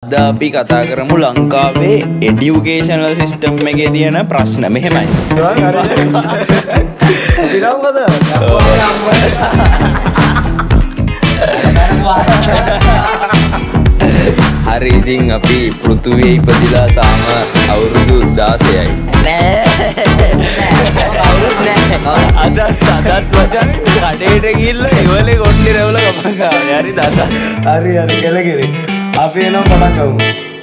අද අපි කතා කරමු ලංකාවේ එඩියුකේෂනල් සිස්ටම් එකේ තියෙන ප්‍රශ්න. මෙහෙමයි. සිරම්පද? හරි, ඉතින් අපි පෘථුවියේ ඉපදිලා තාම අවුරුදු 16යි. නෑ. අවුරුදු නෑ. අදත් අදත් මචං කඩේට ගිහිල්ලා ඉවලේ කොණ්ඩේ රැවුල ගමන් ආවේ. හරිද අද? හරි හරි කෙලකිරි. අපි එනම් පටන් ගමු.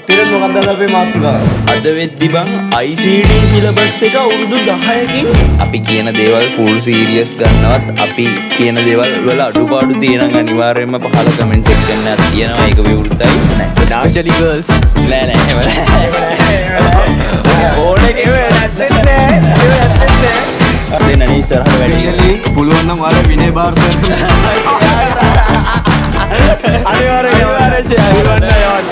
තිරෙන් මොකක්ද අද අපේ මාතෘකාව? අද වෙද්දි බං ICT syllabus එක අවුරුදු 10කින් අපි කියන දේවල් ෆුල් සීරියස් ගන්නවත්, අපි කියන දේවල් වල අඩුපාඩු තියෙනම් අනිවාර්යයෙන්ම පහළ කමෙන්ට් සෙක්ෂන් එකක් තියෙනවා, ඒක විවෘතයි. නෑ, ස්පෙෂලි ගර්ල්ස්. නෑ නෑ, එහෙම නෑ. ඕන එකේ නැත්තේ නෑ. එහෙම නැත්තේ නෑ. දෙන්න නේ ඉස්සරහට වැඩි. ස්පෙෂලි පුළුවන් නම් ඔයාලා විනය බාර් සර් අනිවාර්යයෙන් යවන්න යවන්න.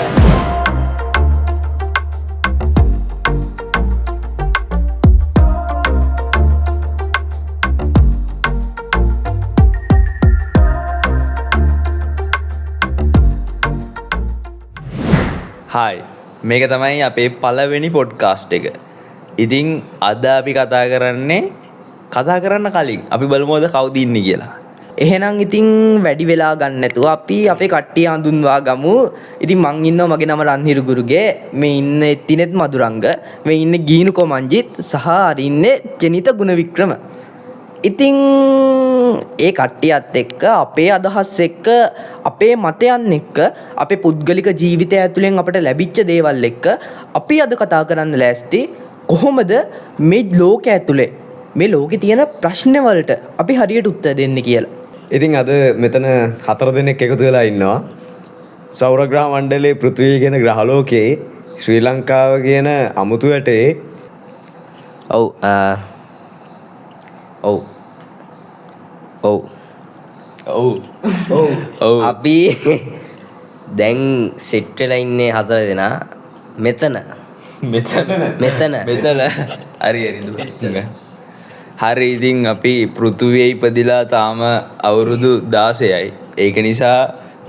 හායි, මේක තමයි අපේ පළවෙනි පොඩ්කාස්ට් එක. ඉතින් අද අපි කතා කරන්නේ, කතා කරන්න කලින් අපි බලමු අද කවුද ඉන්නේ කියලා. එහෙනම් ඉතින් වැඩි වෙලා ගන්න නැතුව අපි අපේ කට්ටිය හඳුන්වා ගමු. ඉතින් මං ඉන්නවා, මගේ නම රන්හිරු ගුරුගේ. මේ ඉන්නේ තිනෙත් මදුරංග, මේ ඉන්නේ ගීනුකෝ මංජිත් සහ අර ඉන්නේ ජෙනිත ගුණවික්‍රම. ඉතින් ඒ කට්ටියත් එක්ක අපේ අදහස් එක්ක, අපේ මතයන් එක්ක, අපේ පුද්ගලික ජීවිතය ඇතුලෙන් අපට ලැබිච්ච දේවල් එක්ක අපි අද කතා කරන්න ලෑස්ති කොහොමද මේ ලෝකය ඇතුලේ මේ ලෝකේ තියෙන ප්‍රශ්න වලට අපි හරියට උත්තර දෙන්නේ කියලා. ඉතින් අද මෙතන හතර දෙනෙක් එකතු වෙලා ඉන්නවා. සෞර ග්‍රහ මණ්ඩලයේ පෘථිවිය කියන ග්‍රහ ලෝකයේ ශ්‍රී ලංකාව කියන අමුතු වැටේ. ඔව් ඔව් ඔව් ඔව් ඔව් ඔව්. අපි දැන් සෙට් වෙලා ඉන්නේ හතර දෙනා මෙතන. මෙතන මෙතන. මෙතන. හරි හරි හරි. ඉතින් අපි පෘථුවියේ ඉපදිලා තාම අවුරුදු 16යි. ඒක නිසා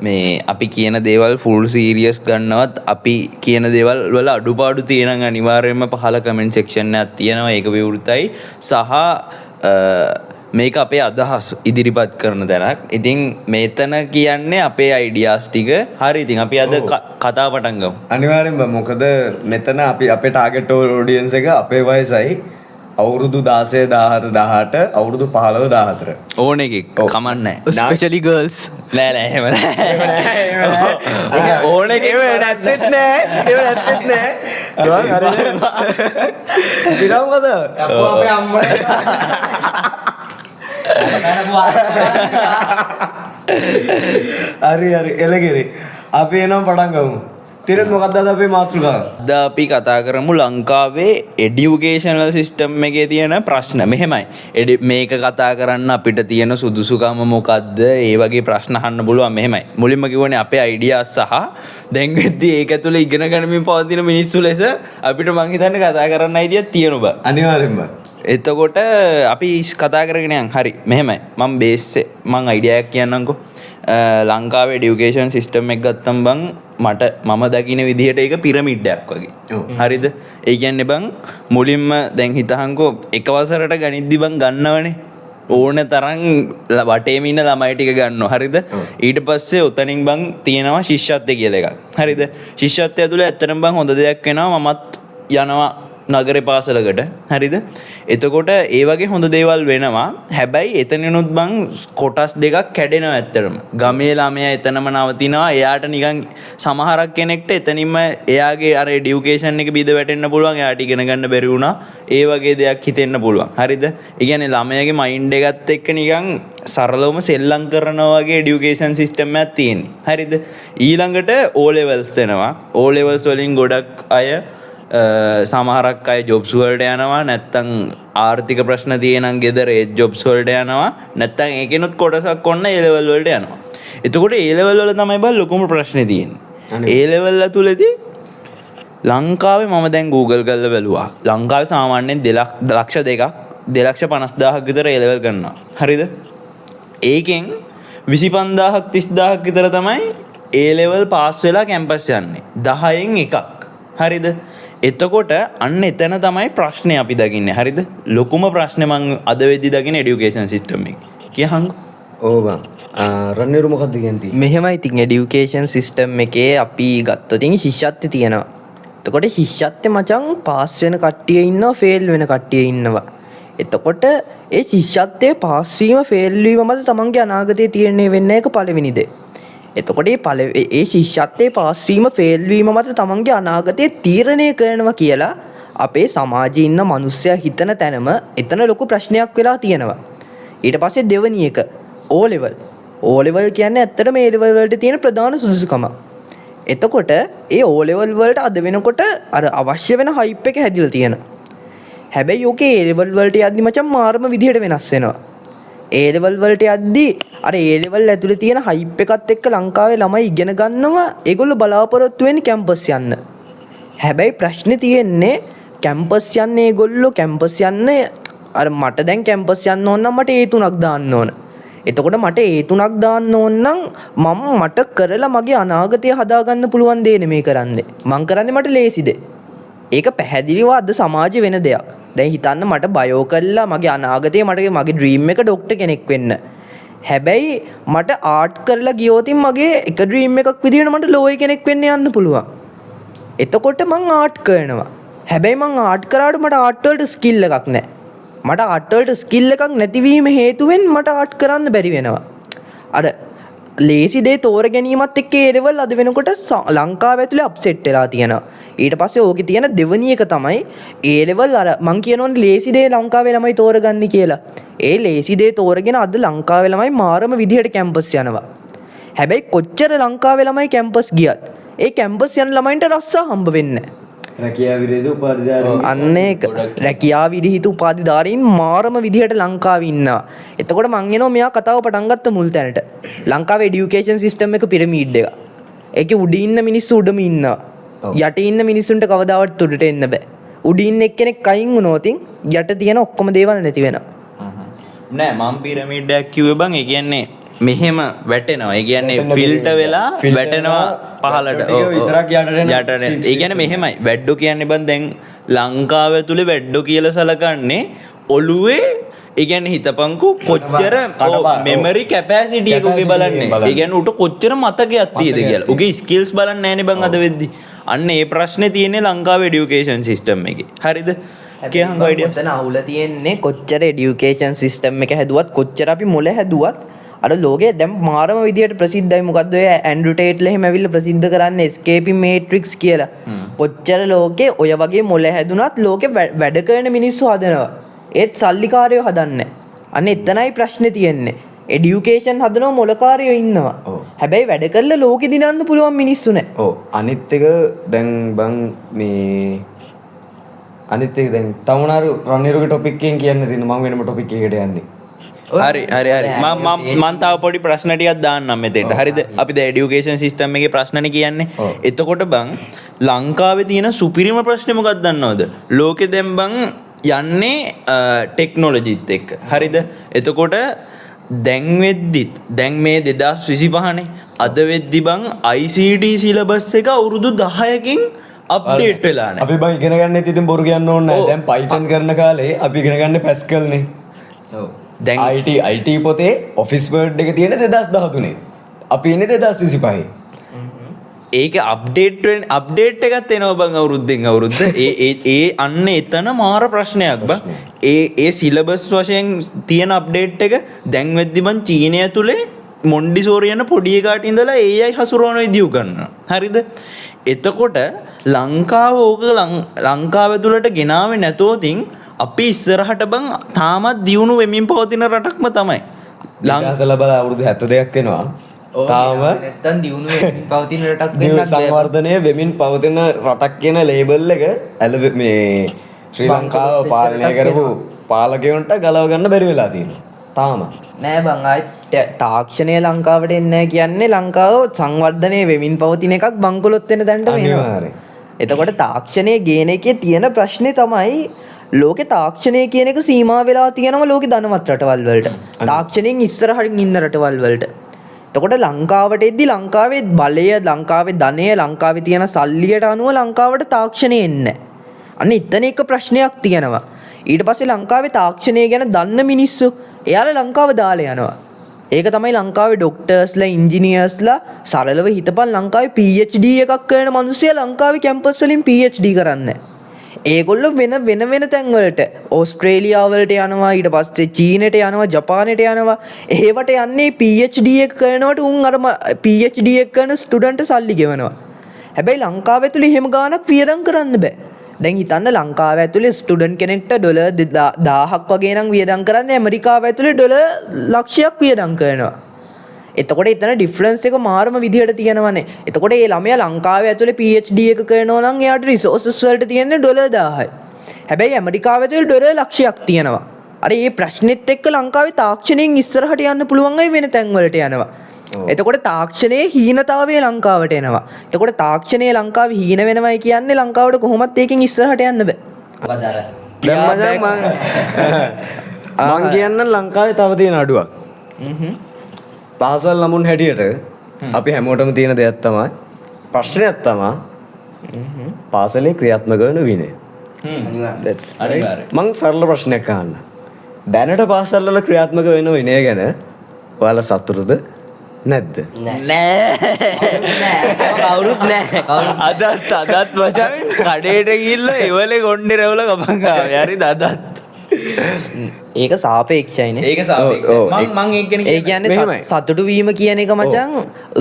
මේ අපි කියන දේවල් ෆුල් සීරියස් ගන්නවත්, අපි කියන දේවල් වල අඩුපාඩු තියෙනම් අනිවාර්යයෙන්ම පහළ කමෙන්ට් සෙක්ෂන් එකක් තියෙනවා, ඒක විවෘතයි. සහ මේක අපේ අදහස් ඉදිරිපත් කරන තැනක්. ඉතින් මෙතන කියන්නේ අපේ අයිඩියාස් ටික. හරි, ඉතින් අපි අද කතාව පටන් ගමු. අනිවාර්යෙන්ම, මොකද මෙතන අපි අපේ ටාගට් ඔඩියන්ස් එක අපේ වයසයි. අවුරුදු 16 17 18 අවුරුදු 15 14. ඕන එකෙක් කමක් නෑ. Specially girls. නෑ නෑ, එහෙම නෑ. ඕන එකෙක් නැත්තෙත් නෑ. එහෙම නැත්තෙත් නෑ. සිරම්පද? අපේ අම්මට. හරි හරි එලකිරි. අපි එනම් පටන් ගමු. තිරෙන් මොකක්ද අද අපේ මාතෘකාව? අද අපි කතා කරමු ලංකාවේ එඩියුකේෂනල් සිස්ටම් එකේ තියෙන ප්‍රශ්න. මෙහෙමයි. මේක කතා කරන්න අපිට තියෙන සුදුසුකම මොකද්ද? ඒ වගේ ප්‍රශ්න අහන්න පුළුවන්. මෙහෙමයි. මුලින්ම කිව්වනේ අපේ අයිඩියාස් සහ දැන් වෙද්දි ඒක ඇතුලේ ඉගෙන ගනිමින් පවතින මිනිස්සු ලෙස අපිට මං හිතන්නේ කතා කරන්න අයිඩියක් තියෙන බා. අනිවාර්යෙන්ම. එතකොට අපි කතා කරගෙන යන්. හරි. මෙහෙමයි. මං බේස් මං අයිඩියා එකක් කියන්නම්කෝ. ලංකාවේ එඩියුකේෂන් සිස්ටම් එක ගත්තම බං මම දකින විදිහට ඒක පිරමිඩ් එකක් වගේ. හරිද? ඒ කියන්නේ බං මුලින්ම දැන් හිතහන්කෝ එක වසරට ගනිද්දි බං ගන්නවනේ ඕන තරම් වටේම ඉන්න ළමයි ටික ගන්නවා. හරිද? ඊට පස්සේ ඔතනින් බං තියෙනවා ශිෂ්‍යත්වය කියලා එකක්. හරිද? ශිෂ්‍යත්වය ඇතුලේ ඇත්තටම බං හොඳ දෙයක් වෙනවා. මමත් යනවා නගරේ පාසලකට. හරිද? එතකොට ඒ වගේ හොඳ දේවල් වෙනවා. හැබැයි එතනිනුත් බං කොටස් දෙකක් කැඩෙනවා ඇත්තටම. ගමේ ළමයා එතනම නවතිනවා. එයාට නිකන් සමහරක් කෙනෙක්ට එතනින්ම එයාගේ අර එඩියුකේෂන් එක බිඳ වැටෙන්න පුළුවන්. එයාට ඉගෙන ගන්න බැරි වුණා. ඒ වගේ දෙයක් හිතෙන්න පුළුවන්. හරිද? ඒ කියන්නේ ළමයාගේ මයින්ඩ් එකත් එක්ක නිකන් සරලවම සෙල්ලම් කරනවා වගේ එඩියුකේෂන් සිස්ටම් එකක් තියෙන්නේ. හරිද? ඊළඟට O levels එනවා. O levels වලින් ගොඩක් අය සමහරක් අය ජොබ්ස් වලට යනවා, නැත්තම් ආර්ථික ප්‍රශ්න තියෙනම් ගෙදර ඒ ජොබ්ස් වලට යනවා, නැත්තම් ඒකෙනුත් කොටසක් ඔන්න ඒ ලෙවල් වලට යනවා. එතකොට ඒ ලෙවල් වල තමයි බං ලොකුම ප්‍රශ්නේ තියෙන්නේ. ඒ ලෙවල් ඇතුලේදී ලංකාවේ මම දැන් Google කරලා බැලුවා. ලංකාවේ සාමාන්‍යයෙන් ලක්ෂ දෙකක්, දෙලක්ෂ පනස්දාහක් විතර ඒ ලෙවල් කරනවා. හරිද? ඒකෙන් විසිපන්දාහක් තිස්දාහක් විතර තමයි ඒ ලෙවල් පාස් වෙලා කැම්පස් යන්නේ. 10න් එකක්. හරිද? එතකොට අන්න එතන තමයි ප්‍රශ්නේ අපි දකින්නේ. හරිද? ලොකුම ප්‍රශ්නේ මං අද වෙද්දි දකින එඩියුකේෂන් සිස්ටම් එකේ. කියහන්කෝ. ඔව් බං. රන්නිරු මොකද්ද කියන්නේ? මෙහෙමයි ඉතින් එඩියුකේෂන් සිස්ටම් එකේ අපි ගත්තොත් ඉතින් ශිෂ්‍යත්වය තියෙනවා. එතකොට ශිෂ්‍යත්වය මචං පාස් වෙන කට්ටිය ඉන්නවා, ෆේල් වෙන කට්ටිය ඉන්නවා. එතකොට ඒ ශිෂ්‍යත්වයේ පාස් වීම ෆේල් වීම මත තමන්ගේ අනාගතය තීරණය වෙන්නේ ඒක පළවෙනි දේ. එතකොට ඒ ශිෂ්‍යත්වයේ පාස් වීම ෆේල් වීම මත තමන්ගේ අනාගතය තීරණය කරනවා කියලා අපේ සමාජයේ ඉන්න මිනිස්සයා හිතන තැනම එතන ලොකු ප්‍රශ්නයක් වෙලා තියෙනවා. ඊට පස්සේ දෙවෙනි එක O level. O level කියන්නේ ඇත්තටම A level වලට තියෙන ප්‍රධාන සුදුසුකම. එතකොට ඒ O level වලට අද වෙනකොට අර අවශ්‍ය වෙන හයිප් එක හැදිලා තියෙනවා. හැබැයි ඕකේ A level වලට යද්දි මචං මාරම විදිහට වෙනස් වෙනවා. A level වලට යද්දි අර A level ඇතුලේ තියෙන හයිප් එකත් එක්ක ලංකාවේ ළමයි ඉගෙන ගන්නවා, ඒගොල්ලෝ බලාපොරොත්තු වෙන්නේ කැම්පස් යන්න. හැබැයි ප්‍රශ්නේ තියෙන්නේ කැම්පස් යන්න ඒගොල්ලෝ කැම්පස් යන්න අර මට දැන් කැම්පස් යන්න ඕන නම් මට ඒ තුනක් දාන්න ඕන. එතකොට මට ඒ තුනක් දාන්න ඕන නම් මම මට කරලා මගේ අනාගතය හදාගන්න පුළුවන් දේ නෙමෙයි කරන්නේ. මං කරන්නේ මට ලේසි දේ. ඒක පැහැදිලිව අද සමාජෙ වෙන දෙයක්. දැන් හිතන්න මට බයෝ කරලා මගේ අනාගතේ මට මගේ ඩ්‍රීම් එක ඩොක්ටර් කෙනෙක් වෙන්න. හැබැයි මට ආර්ට් කරලා ගියොත් මගේ එක ඩ්‍රීම් එකක් විදිහට මට ලෝයර් කෙනෙක් වෙන්න යන්න පුළුවන්. එතකොට මං ආර්ට් කරනවා. හැබැයි මං ආර්ට් කරාට මට ආර්ට් වලට ස්කිල් එකක් නැහැ. මට ආර්ට් වලට ස්කිල් එකක් නැතිවීම හේතුවෙන් මට ආර්ට් කරන්න බැරි වෙනවා. අර ලේසි දේ තෝර ගැනීමත් එක්ක ඒ ලෙවල් අද වෙනකොට ලංකාව ඇතුලේ අප්සෙට් වෙලා තියෙනවා. ඊට පස්සේ ඕකේ තියෙන දෙවෙනි එක තමයි ඒ ලෙවල් අර මං කියනවනේ ලේසි දේ ලංකාවේ ළමයි තෝරගන්නේ කියලා. ඒ ලේසි දේ තෝරගෙන අද ලංකාවේ ළමයි මාරම විදිහට කැම්පස් යනවා. හැබැයි කොච්චර ලංකාවේ ළමයි කැම්පස් ගියත් ඒ කැම්පස් යන ළමයින්ට රස්සා හම්බ වෙන්නේ නැහැ. රැකියා විරහිත උපාධිධාරීන්. අන්න ඒක රැකියා විරහිත උපාධිධාරීන් මාරම විදිහට ලංකාවේ ඉන්නවා. එතකොට මං එනවා මෙයා කතාව පටන් ගත්ත මුල් තැනට. ලංකාවේ එඩියුකේෂන් සිස්ටම් එක පිරමීඩ් එක. ඒකේ උඩ ඉන්න මිනිස්සු උඩම ඉන්නවා. යට ඉන්න මිනිස්සුන්ට කවදාවත් උඩට එන්න බෑ. උඩ ඉන්න එක්කෙනෙක් අයින් වුණොත් යට තියෙන ඔක්කොම දේවල් නැති වෙනවා. නෑ මං පිරමීඩ් එකක් කිව්වේ බං. ඒ කියන්නේ මෙහෙම වැටෙනවා. ඒ කියන්නේ ෆිල්ටර් වෙලා වැටෙනවා පහළට. ටික විතරක් යටට එන යටට එන. ඒ කියන්නේ මෙහෙමයි. වැඩ්ඩෝ කියන්නේ බං දැන් ලංකාව ඇතුලේ වැඩ්ඩෝ කියලා සලකන්නේ ඔළුවේ, ඒ කියන්නේ හිතපන්කෝ කොච්චර මෙමරි කැපැසිටි එක උගේ බලන්නේ. ඒ කියන්නේ උට කොච්චර මතකයක් තියෙද කියලා. උගේ ස්කිල්ස් බලන්නේ නෑනේ බං අද වෙද්දි. අන්න ඒ ප්‍රශ්නේ තියෙන්නේ ලංකාවේ එඩියුකේෂන් සිස්ටම් එකේ. හරිද? කියහන්කෝ අයිඩියාස්. ඔතන අවුල තියෙන්නේ කොච්චර එඩියුකේෂන් සිස්ටම් එක හැදුවත්, කොච්චර අපි මොළ හැදුවත්, අර ලෝකේ දැන් මාරම විදියට ප්‍රසිද්ධයි. මොකද්ද ඔය ඇන්ඩ්‍රු ටේට්ලා එහෙම ඇවිල්ලා ප්‍රසිද්ධ කරන්නේ එස්කේපින් මේට්‍රික්ස් කියලා. කොච්චර ලෝකේ ඔය වගේ මොළ හැදුනත් ලෝකේ වැඩ කරන මිනිස්සු හදනවා. ඒත් සල්ලිකාරයෝ හදන්නේ. අන්න එතනයි ප්‍රශ්නේ තියෙන්නේ. එඩියුකේෂන් හදනවා මොළකාරයෝ ඉන්නවා. හැබැයි වැඩ කරලා ලෝකෙ දිනන්න පුළුවන් මිනිස්සු නෑ. ඔව්. අනිත් එක දැන් බං මේ අනිත් එක දැන් තමුනාරු රන්නිරුගේ ටොපික් එකෙන් කියන්න තියෙන මං වෙනම ටොපික් එකකට යන්නේ. හරි හරි හරි. මම මම මං තව පොඩි ප්‍රශ්න ටිකක් දාන්නම් මෙතෙන්ට. හරිද? අපි දැන් එඩියුකේෂන් සිස්ටම් එකේ ප්‍රශ්නනේ කියන්නේ. එතකොට බං ලංකාවේ තියෙන සුපිරිම ප්‍රශ්නේ මොකක්ද දන්නවද? ලෝකෙ දැන් බං යන්නේ ටෙක්නොලොජිත් එක්ක. හරිද? එතකොට දැන් වෙද්දිත් දැන් මේ 2025නේ අද වෙද්දි බං ICT syllabus එක අවුරුදු 10කින් අප්ඩේට් වෙලා නැහැ. අපි බං ඉගෙන ගන්නෙත් ඉතින් බොරු කියන්න ඕනේ නැහැ. දැන් Python කරන කාලේ අපි ඉගෙන ගන්නේ Pascal නේ. ඔව්. දැන් IT පොතේ Office Word එක තියෙන 2013. අපි ඉන්නේ 2025. ඒක අප්ඩේට් වෙන අප්ඩේට් එකත් එනවා බං අවුරුද්දෙන් අවුරුද්ද. ඒ ඒ ඒ අන්න එතන මාර ප්‍රශ්නයක් බං. ඒ ඒ සිලබස් වශයෙන් තියෙන අප්ඩේට් එක දැන් වෙද්දි බං චීනය ඇතුලේ මොන්ඩිසෝරි යන පොඩි එකාට ඉඳලා AI හසුරවන විදිය උගන්වනවා. හරිද? එතකොට ලංකාව ඕක ලංකාව ඇතුළට ගෙනාවේ නැතෝතින් අපි ඉස්සරහට බං තාමත් දියුණු වෙමින් පවතින රටක්ම තමයි. විකාශ ලැබලා අවුරුදු 72ක් වෙනවා. තාම නැත්තම් දියුණු වෙමින් පවතින රටක් වෙන්නත් බෑ. සංවර්ධනය වෙමින් පවතින රටක් කියන ලේබල් එක මේ ශ්‍රී ලංකාව පාලනය කරපු පාලකයන්ට ගලව ගන්න බැරි වෙලා තියෙනවා. තාම. නෑ බං ආයෙත් තාක්ෂණය ලංකාවට එන්නේ නෑ කියන්නේ ලංකාව සංවර්ධනය වෙමින් පවතින එකක් බංකොලොත් වෙන තැනට වෙනවා. එතකොට තාක්ෂණය ගේන එකේ තියෙන ප්‍රශ්නේ තමයි ලෝකේ තාක්ෂණය කියන එක සීමා වෙලා තියෙනවා ලෝකේ ධනවත් රටවල් වලට. තාක්ෂණයෙන් ඉස්සරහින් ඉන්න රටවල් වලට. එතකොට ලංකාවට එද්දි ලංකාවේ බලය, ලංකාවේ ධනය, ලංකාවේ තියෙන සල්ලියට අනුව ලංකාවට තාක්ෂණය එන්නේ නැහැ. අන්න එතන එක ප්‍රශ්නයක් තියෙනවා. ඊට පස්සේ ලංකාවේ තාක්ෂණය ගැන දන්න මිනිස්සු එයාලා ලංකාව දාලා යනවා. ඒක තමයි ලංකාවේ ඩොක්ටර්ස්ලා, ඉංජිනියර්ස්ලා සරලව හිතපන් ලංකාවේ PhD එකක් කරන මිනිස්සු ලංකාවේ කැම්පස් වලින් PhD කරන්නේ. ඒගොල්ලෝ වෙන වෙන වෙන තැන් වලට ඕස්ට්‍රේලියාව වලට යනවා, ඊට පස්සේ චීනෙට යනවා, ජපානෙට යනවා. එහෙවට යන්නේ PhD එක කරනවට උන් අර PhD එක කරන ස්ටුඩන්ට් සල්ලි ගෙවනවා. හැබැයි ලංකාව ඇතුලේ එහෙම ගාණක් වියදම් කරන්න බෑ. දැන් හිතන්න ලංකාව ඇතුලේ ස්ටුඩන්ට් කෙනෙක්ට ඩොලර් 1000ක් වගේ නම් වියදම් කරන්නේ, ඇමරිකාව ඇතුලේ ඩොලර් ලක්ෂයක් වියදම් කරනවා. එතකොට එතන ඩිෆරන්ස් එක මාරම විදිහට තියෙනවනේ. එතකොට ඒ ළමයා ලංකාවේ ඇතුලේ PhD එක කරනවා නම් එයාට රිසෝසස් වලට තියෙන්නේ ඩොලර් 1000යි. හැබැයි ඇමරිකාව ඇතුලේ ඩොලර් ලක්ෂයක් තියෙනවා. අර ඒ ප්‍රශ්නෙත් එක්ක ලංකාවේ තාක්ෂණයෙන් ඉස්සරහට යන්න පුළුවන් අය වෙන තැන් වලට යනවා. එතකොට තාක්ෂණයේ හීනතාවය ලංකාවට එනවා. එතකොට තාක්ෂණය ලංකාවේ හීන වෙනවයි කියන්නේ ලංකාවට කොහොමත් ඒකෙන් ඉස්සරහට යන්න බෑ. මොකද අර දැන් මචං මං කියන්න ලංකාවේ තව තියෙන අඩුවක්. පාසල් ළමුන් හැටියට අපි හැමෝටම තියෙන දෙයක් තමයි, ප්‍රශ්නයක් තමයි පාසලේ ක්‍රියාත්මක වෙන විනය. අනිවාර්යයෙන්. මං සරල ප්‍රශ්නයක් අහන්න. දැනට පාසල් වල ක්‍රියාත්මක වෙන විනය ගැන ඔයාලා සතුටුද නැද්ද? නෑ. නෑ. කවුරුත් නෑ. කවුරුත් අදත් අදත් මචං කඩේට ගිහිල්ලා එවලේ කොණ්ඩේ රැවුල කපන් ආවේ. හරිද අදත්? ඒක සාපේක්ෂයිනේ. ඒක සාපේක්ෂයි. ඔව්, මං මං ඒක ගැන ඒ කියන්නේ මෙහෙමයි. සතුටු වීම කියන එක මචං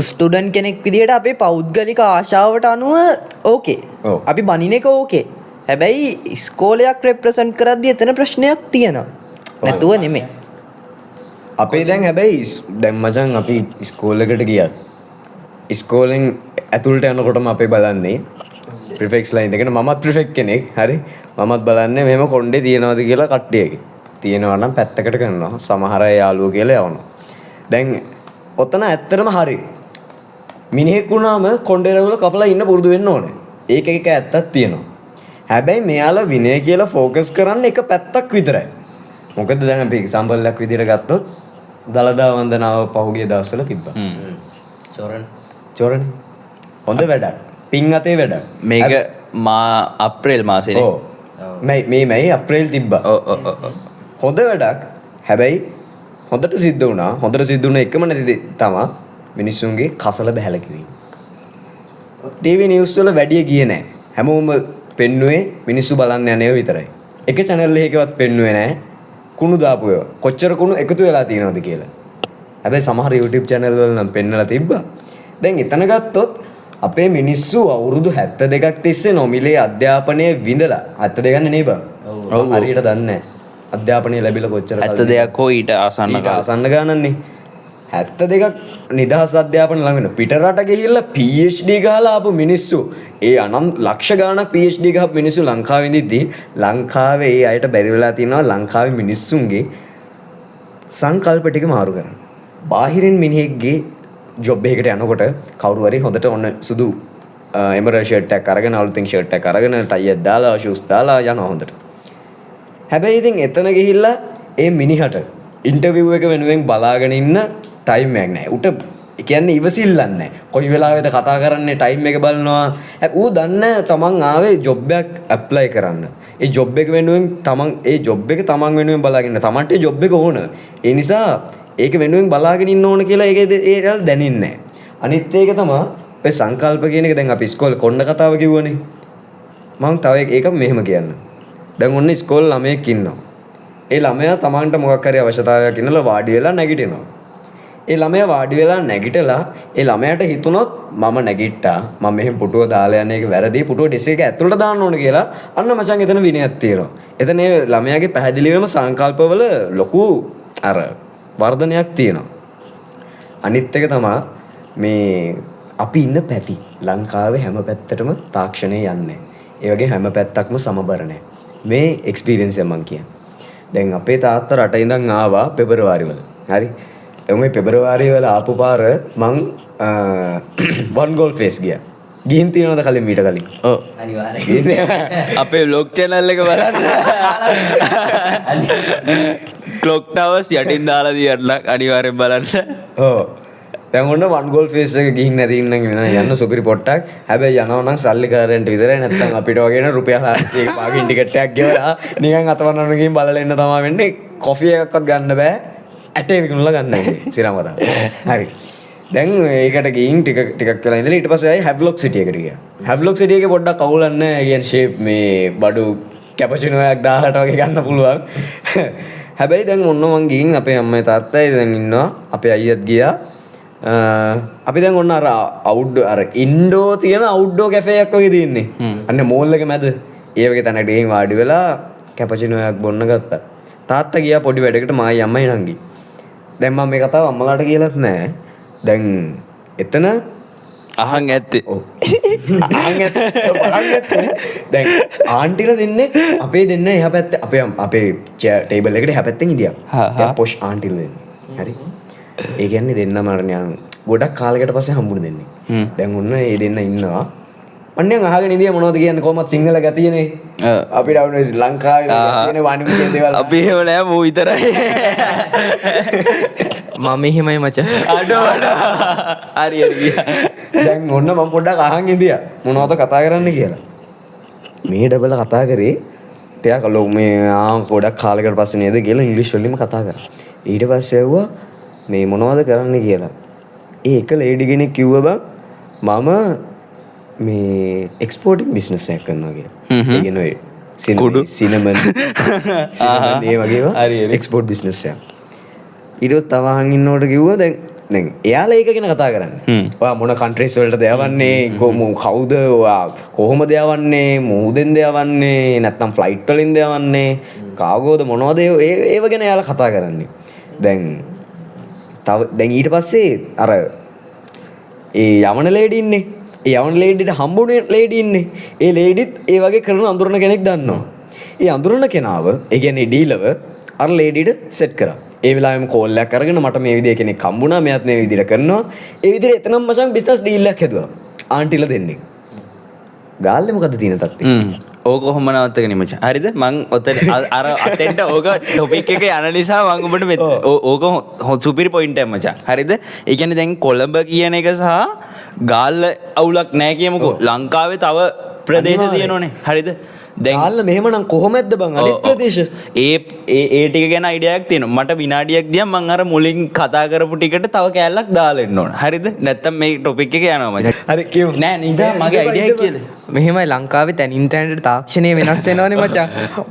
ස්ටුඩන්ට් කෙනෙක් විදියට අපේ පෞද්ගලික ආශාවට අනුව ඕකේ. ඔව්. අපි බනින එක ඕකේ. හැබැයි ඉස්කෝලයක් රෙප්‍රසන්ට් කරද්දි එතන ප්‍රශ්නයක් තියෙනවා. නැතුව නෙමෙයි. අපේ දැන් හැබැයි දැන් මචං අපි ඉස්කෝල එකට ගියත් ඉස්කෝලෙන් ඇතුළට යනකොටම අපේ බලන්නේ ප්‍රිෆෙක්ට්ස් ලයින් එකන. මමත් ප්‍රිෆෙක්ට් කෙනෙක්. හරි, මමත් බලන්නේ මෙහෙම කොණ්ඩේ තියනවද කියලා කට්ටියගේ. තියෙනවා නම් පැත්තකට කරනවා. සමහර අය යාළුවෝ කියලා යවනවා. දැන් ඔතන ඇත්තටම හරි මිනිහෙක් වුණාම කොණ්ඩේ රැවුල කපලා ඉන්න පුරුදු වෙන්න ඕනේ. ඒක එක ඇත්තක් තියෙනවා. හැබැයි මෙයාලා විනය කියලා ෆෝකස් කරන්නේ එක පැත්තක් විතරයි. මොකද දැන් අපි එක්සැම්පල් එකක් විදිහට ගත්තොත් දළදා වන්දනාව පහුගිය දවස්වල තිබ්බා. චොරන්. චොරනේ. හොඳ වැඩක්. පින් අතේ වැඩක්. මේක මා අප්‍රේල් මාසෙනේ. ඔව්. මේ මේ මැයි අප්‍රේල් තිබ්බා. ඔව් ඔව් ඔව් ඔව්. හොඳ වැඩක්. හැබැයි හොඳට සිද්ධ වුණා. හොඳට සිද්ධ වුණ එකම නැති දේ තමා මිනිස්සුන්ගේ කසල බැහැල කිරීම. ටීවී නිවුස් වල වැඩි ගියේ නෑ. හැමෝම පෙන්නුවේ මිනිස්සු බලන්න යන ඒවා විතරයි. එක චැනල් එකකවත් පෙන්නුවේ නෑ කුණු දාපු ඒවා. කොච්චර කුණු එකතු වෙලා තියෙනවද කියලා. හැබැයි සමහර YouTube channel වල නම් පෙන්නලා තිබ්බා. දැන් එතන ගත්තොත් අපේ මිනිස්සු අවුරුදු 72ක් තිස්සේ නොමිලේ අධ්‍යාපනය විඳලා, 72 නේ බං. ඔව්. හරියට දන්නේ නෑ. අධ්‍යාපනය ලැබිලා කොච්චර කල්ද? 72ක් හෝ ඊට ආසන්න ඊට කාලයක්. ආසන්න ගානන්නේ. 72ක් නිදහස් අධ්‍යාපන ළඟ වෙන. පිට රට ගිහිල්ලා PhD ගහලා ආපු මිනිස්සු, ඒ අනන්ත ලක්ෂ ගාණක් PhD ගහපු මිනිස්සු ලංකාවේ ඉඳිද්දී ලංකාවේ ඒ අයට බැරි වෙලා තියෙනවා ලංකාවේ මිනිස්සුන්ගේ සංකල්ප ටික මාරු කරන්න. බාහිරින් මිනිහෙක්ගේ ජොබ් එකකට යනකොට කවුරු හරි හොඳට ඔන්න සුදු එමරල් ෂර්ට් එකක් අරගෙන, අලුතෙන් ෂර්ට් එකක් අරගෙන, ටයි එකක් දාලා, ෂූස් දාලා යනවා හොඳට. හැබැයි ඉතින් එතන ගිහිල්ලා ඒ මිනිහට ඉන්ටර්විව් එක වෙනුවෙන් බලාගෙන ඉන්න ටයිම් එකක් නෑ. උට ඒ කියන්නේ ඉවසිල්ලක් නෑ. කොයි වෙලාවෙද කතා කරන්නේ ටයිම් එක බලනවා. හැබැයි ඌ දන්නේ තමන් ආවේ ජොබ් එකක් ඇප්ලයි කරන්න. ඒ ජොබ් එක වෙනුවෙන් තමන් ඒ ජොබ් එක තමන් වෙනුවෙන් බලාගෙන ඉන්න. තමන්ට ඒ ජොබ් එක ඕන. ඒ නිසා ඒක වෙනුවෙන් බලාගෙන ඉන්න ඕන කියලා ඒක ඒ යාළුවා දැනෙන්නේ නෑ. අනිත් ඒක තමා ඔය සංකල්ප කියන එක. දැන් අපි ඉස්කෝලේ කොන්න කතාව කිව්වනේ. මං තව ඒක මෙහෙම කියන්න. දැන් ඔන්න ඉස්කෝලේ ළමයෙක් ඉන්නවා. ඒ ළමයා තමන්ට මොකක් හරි අවශ්‍යතාවයක් ඉන්නලා වාඩි වෙලා නැගිටිනවා. ඒ ළමයා වාඩි වෙලා නැගිටලා ඒ ළමයාට හිතුනොත් මම නැගිට්ටා, මම මෙහෙම පුටුව දාලා යන එක වැරදි, පුටුව ඩෙස්ක් එක ඇතුළට දාන්න ඕන කියලා. අන්න මචං එතන විනයක් තියෙනවා. එතන ඒ ළමයාගේ පැහැදිලිවම සංකල්පවල ලොකු අර වර්ධනයක් තියෙනවා. අනිත් එක තමා මේ අපි ඉන්න පැති ලංකාවේ හැම පැත්තටම තාක්ෂණය යන්නේ. ඒ වගේ හැම පැත්තක්ම සමබර නෑ. මේ එක්ස්පීරියන්ස් එක මං කියන්නේ. දැන් අපේ තාත්තා රට ඉඳන් ආවා පෙබරවාරි වල. හරි. දැන් මේ පෙබරවාරි වල ආපු පාර මං වන් ගෝල් ෆේස් ගියා. ගිහින් තියෙනවද කලින් මීට කලින්? ඔව්. අනිවාර්යයෙන්. අපේ ව්ලොග් චැනල් එක බලන්න. ක්ලොක් ටවර්ස් යටින් දාලා තියන්න අනිවාර්යෙන් බලන්න. ඔව්. දැන් ඔන්න වන් ගෝල් ෆේස් එක ගිහින් නැති ඉන්නම් වෙන යන්න සුපිරි පොට්ටක්. හැබැයි යනවා නම් සල්ලිකාරයන්ට විතරයි, නැත්තම් අපිට වගේ න රුපියල් 400ක පාකින් ටිකට් එකක් ගෙවලා නිකන් අතවන්නන ගිහින් බලලා එන්න තමයි වෙන්නේ. කොෆි එකක්වත් ගන්න බෑ. ඇටේ විකුණලා ගන්න වෙන්නේ. සිරාම කතාව. හරි. දැන් ඒකට ගිහින් ටික ටිකක් වෙලා ඉඳලා ඊට පස්සේ ආයේ හැව්ලොක් සිටි එකට ගියා. හැව්ලොක් සිටි එකේ පොඩ්ඩක් අවුලක් නෑ. ඒ කියන්නේ ෂේප් මේ බඩු කැපචිනෝ එකක් 1000ට වගේ ගන්න පුළුවන්. හැබැයි දැන් ඔන්න මං ගිහින් අපේ අම්මයි තාත්තයි දැන් ඉන්නවා. අපේ අයියත් ගියා. අපි දැන් ඔන්න අර අවුට්ඩෝ අර ඉන්ඩෝ තියෙන අවුට්ඩෝ කැෆේ එකක් වගේ තියෙන්නේ. අන්න මෝල් එක මැද. ඒ වගේ තැනකට ගිහින් වාඩි වෙලා කැපචිනෝ එකක් බොන්න ගත්තා. තාත්තා ගියා පොඩි වැඩකට, මායි අම්මයි නංගි. දැන් මම මේ කතාව අම්මලාට කියලාත් නෑ. දැන් එතන අහන් ඇත්තේ. ඔව්. අහන් ඇත්තේ. බලන් ඇත්තේ. දැන් ආන්ටිලා දෙන්නෙක් අපේ දෙන්න එහා පැත්තේ අපේ අපේ ටේබල් එකට එහා පැත්තෙන් හිටියා. දැන් පොෂ් ආන්ටිලා දෙන්නේ. හරි. ඒ කියන්නේ දෙන්නම අර නිකන් ගොඩක් කාලයකට පස්සේ හම්බුන දෙන්නේ. දැන් ඔන්න ඒ දෙන්න ඉන්නවා. මං නිකන් අහගෙන ඉඳියා මොනවද කියන්නේ, කොහොමත් සිංහල ගතියනේ. අපිට අවුනේ ලංකාවේ තියෙන වනිමුගේ දේවල්. අපි එහෙම නෑ, මූ විතරයි. මම එහෙමයි මචං. අඩෝ අඩෝ. හරි හරි ගියා. දැන් ඔන්න මම පොඩ්ඩක් අහන් ඉඳියා මොනවද කතා කරන්න කියලා. මේ ඩබල කතා කරේ ටිකක් ලෝ මේ ආ ගොඩක් කාලයකට පස්සේ නේද කියලා ඉංග්‍රීසි වලින්ම කතා කරා. ඊට පස්සේ ඇහුවා මේ මොනවද කරන්න කියලා. ඒ එක ලේඩි කෙනෙක් කිව්වා බං මම මේ එක්ස්පෝර්ටින් බිස්නස් එකක් කරනවා කියලා. ඒ කියන්නේ ඔය කුඩු. සිනමන් සිනමන් ඒ වගේ ඒවා හරි, හරි. එක්ස්පෝර්ට් බිස්නස් එකක්. ඊට පස්සේ තව අහන් ඉන්නකොට කිව්වා දැන් දැන් එයාලා ඒක ගැන කතා කරන්නේ. ඔයා මොන කන්ට්‍රීස් වලටද යවන්නේ, කවුද ඔයා කොහොමද යවන්නේ, මුහුදෙන්ද යවන්නේ, නැත්නම් ෆ්ලයිට් වලින්ද යවන්නේ, කාගෝද මොනවද ඒව ගැන එයාලා කතා කරන්නේ. දැන් තව දැන් ඊට පස්සේ අර ඒ යවන ලේඩි ඉන්නේ. ඒ යවන ලේඩිට හම්බුනේ ලේඩි ඉන්නේ. ඒ ලේඩිත් ඒ වගේ කරන අඳුරන කෙනෙක් දන්නවා. ඒ අඳුරන කෙනාව, ඒ කියන්නේ ඩීලර්ව අර ලේඩිට සෙට් කරා. ඒ වෙලාවෙම කෝල් එකක් අරගෙන මට මේ විදිහේ කෙනෙක් හම්බුණා, මෙයාත් මේ විදිහට කරනවා. ඒ විදිහට එතනම මචං බිස්නස් ඩීල් එකක් හැදුවා. ආන්ටිලා දෙන්නෙක්. ගාල්ලේ මොකද තියෙන තත්ත්වය? ඕක කොහොම නවත්තගෙන මචං. හරිද? මං ඔතන අර අතෙන්ට ඕක ටොපික් එක යන නිසා මං ඔබට ඕක සුපිරි පොයින්ට් එකක් මචං. හරිද? ඒ කියන්නේ දැන් කොළඹ කියන එක සහ ගාල්ල අවුලක් නෑ කියමුකෝ. ලංකාවේ තව ප්‍රදේශ තියෙනවනේ. හරිද? දැන් ගාල්ල මෙහෙමනම් කොහොමද බං අනිත් ප්‍රදේශ? ඒ ඒ ඒ ටික ගැන අයිඩියා එකක් තියෙනවා. මට විනාඩියක් දියම් මං අර මුලින් කතා කරපු ටිකට තව කෑල්ලක් දාලා එන්න ඕන. හරිද? නැත්තම් මේ ටොපික් එක යනවා මචං. හරි කියමු. නෑ නිදා මගේ අයිඩියා එක කියලා. මෙහෙමයි ලංකාවේ තැනින් තැනට තාක්ෂණය වෙනස් වෙනවනේ මචං.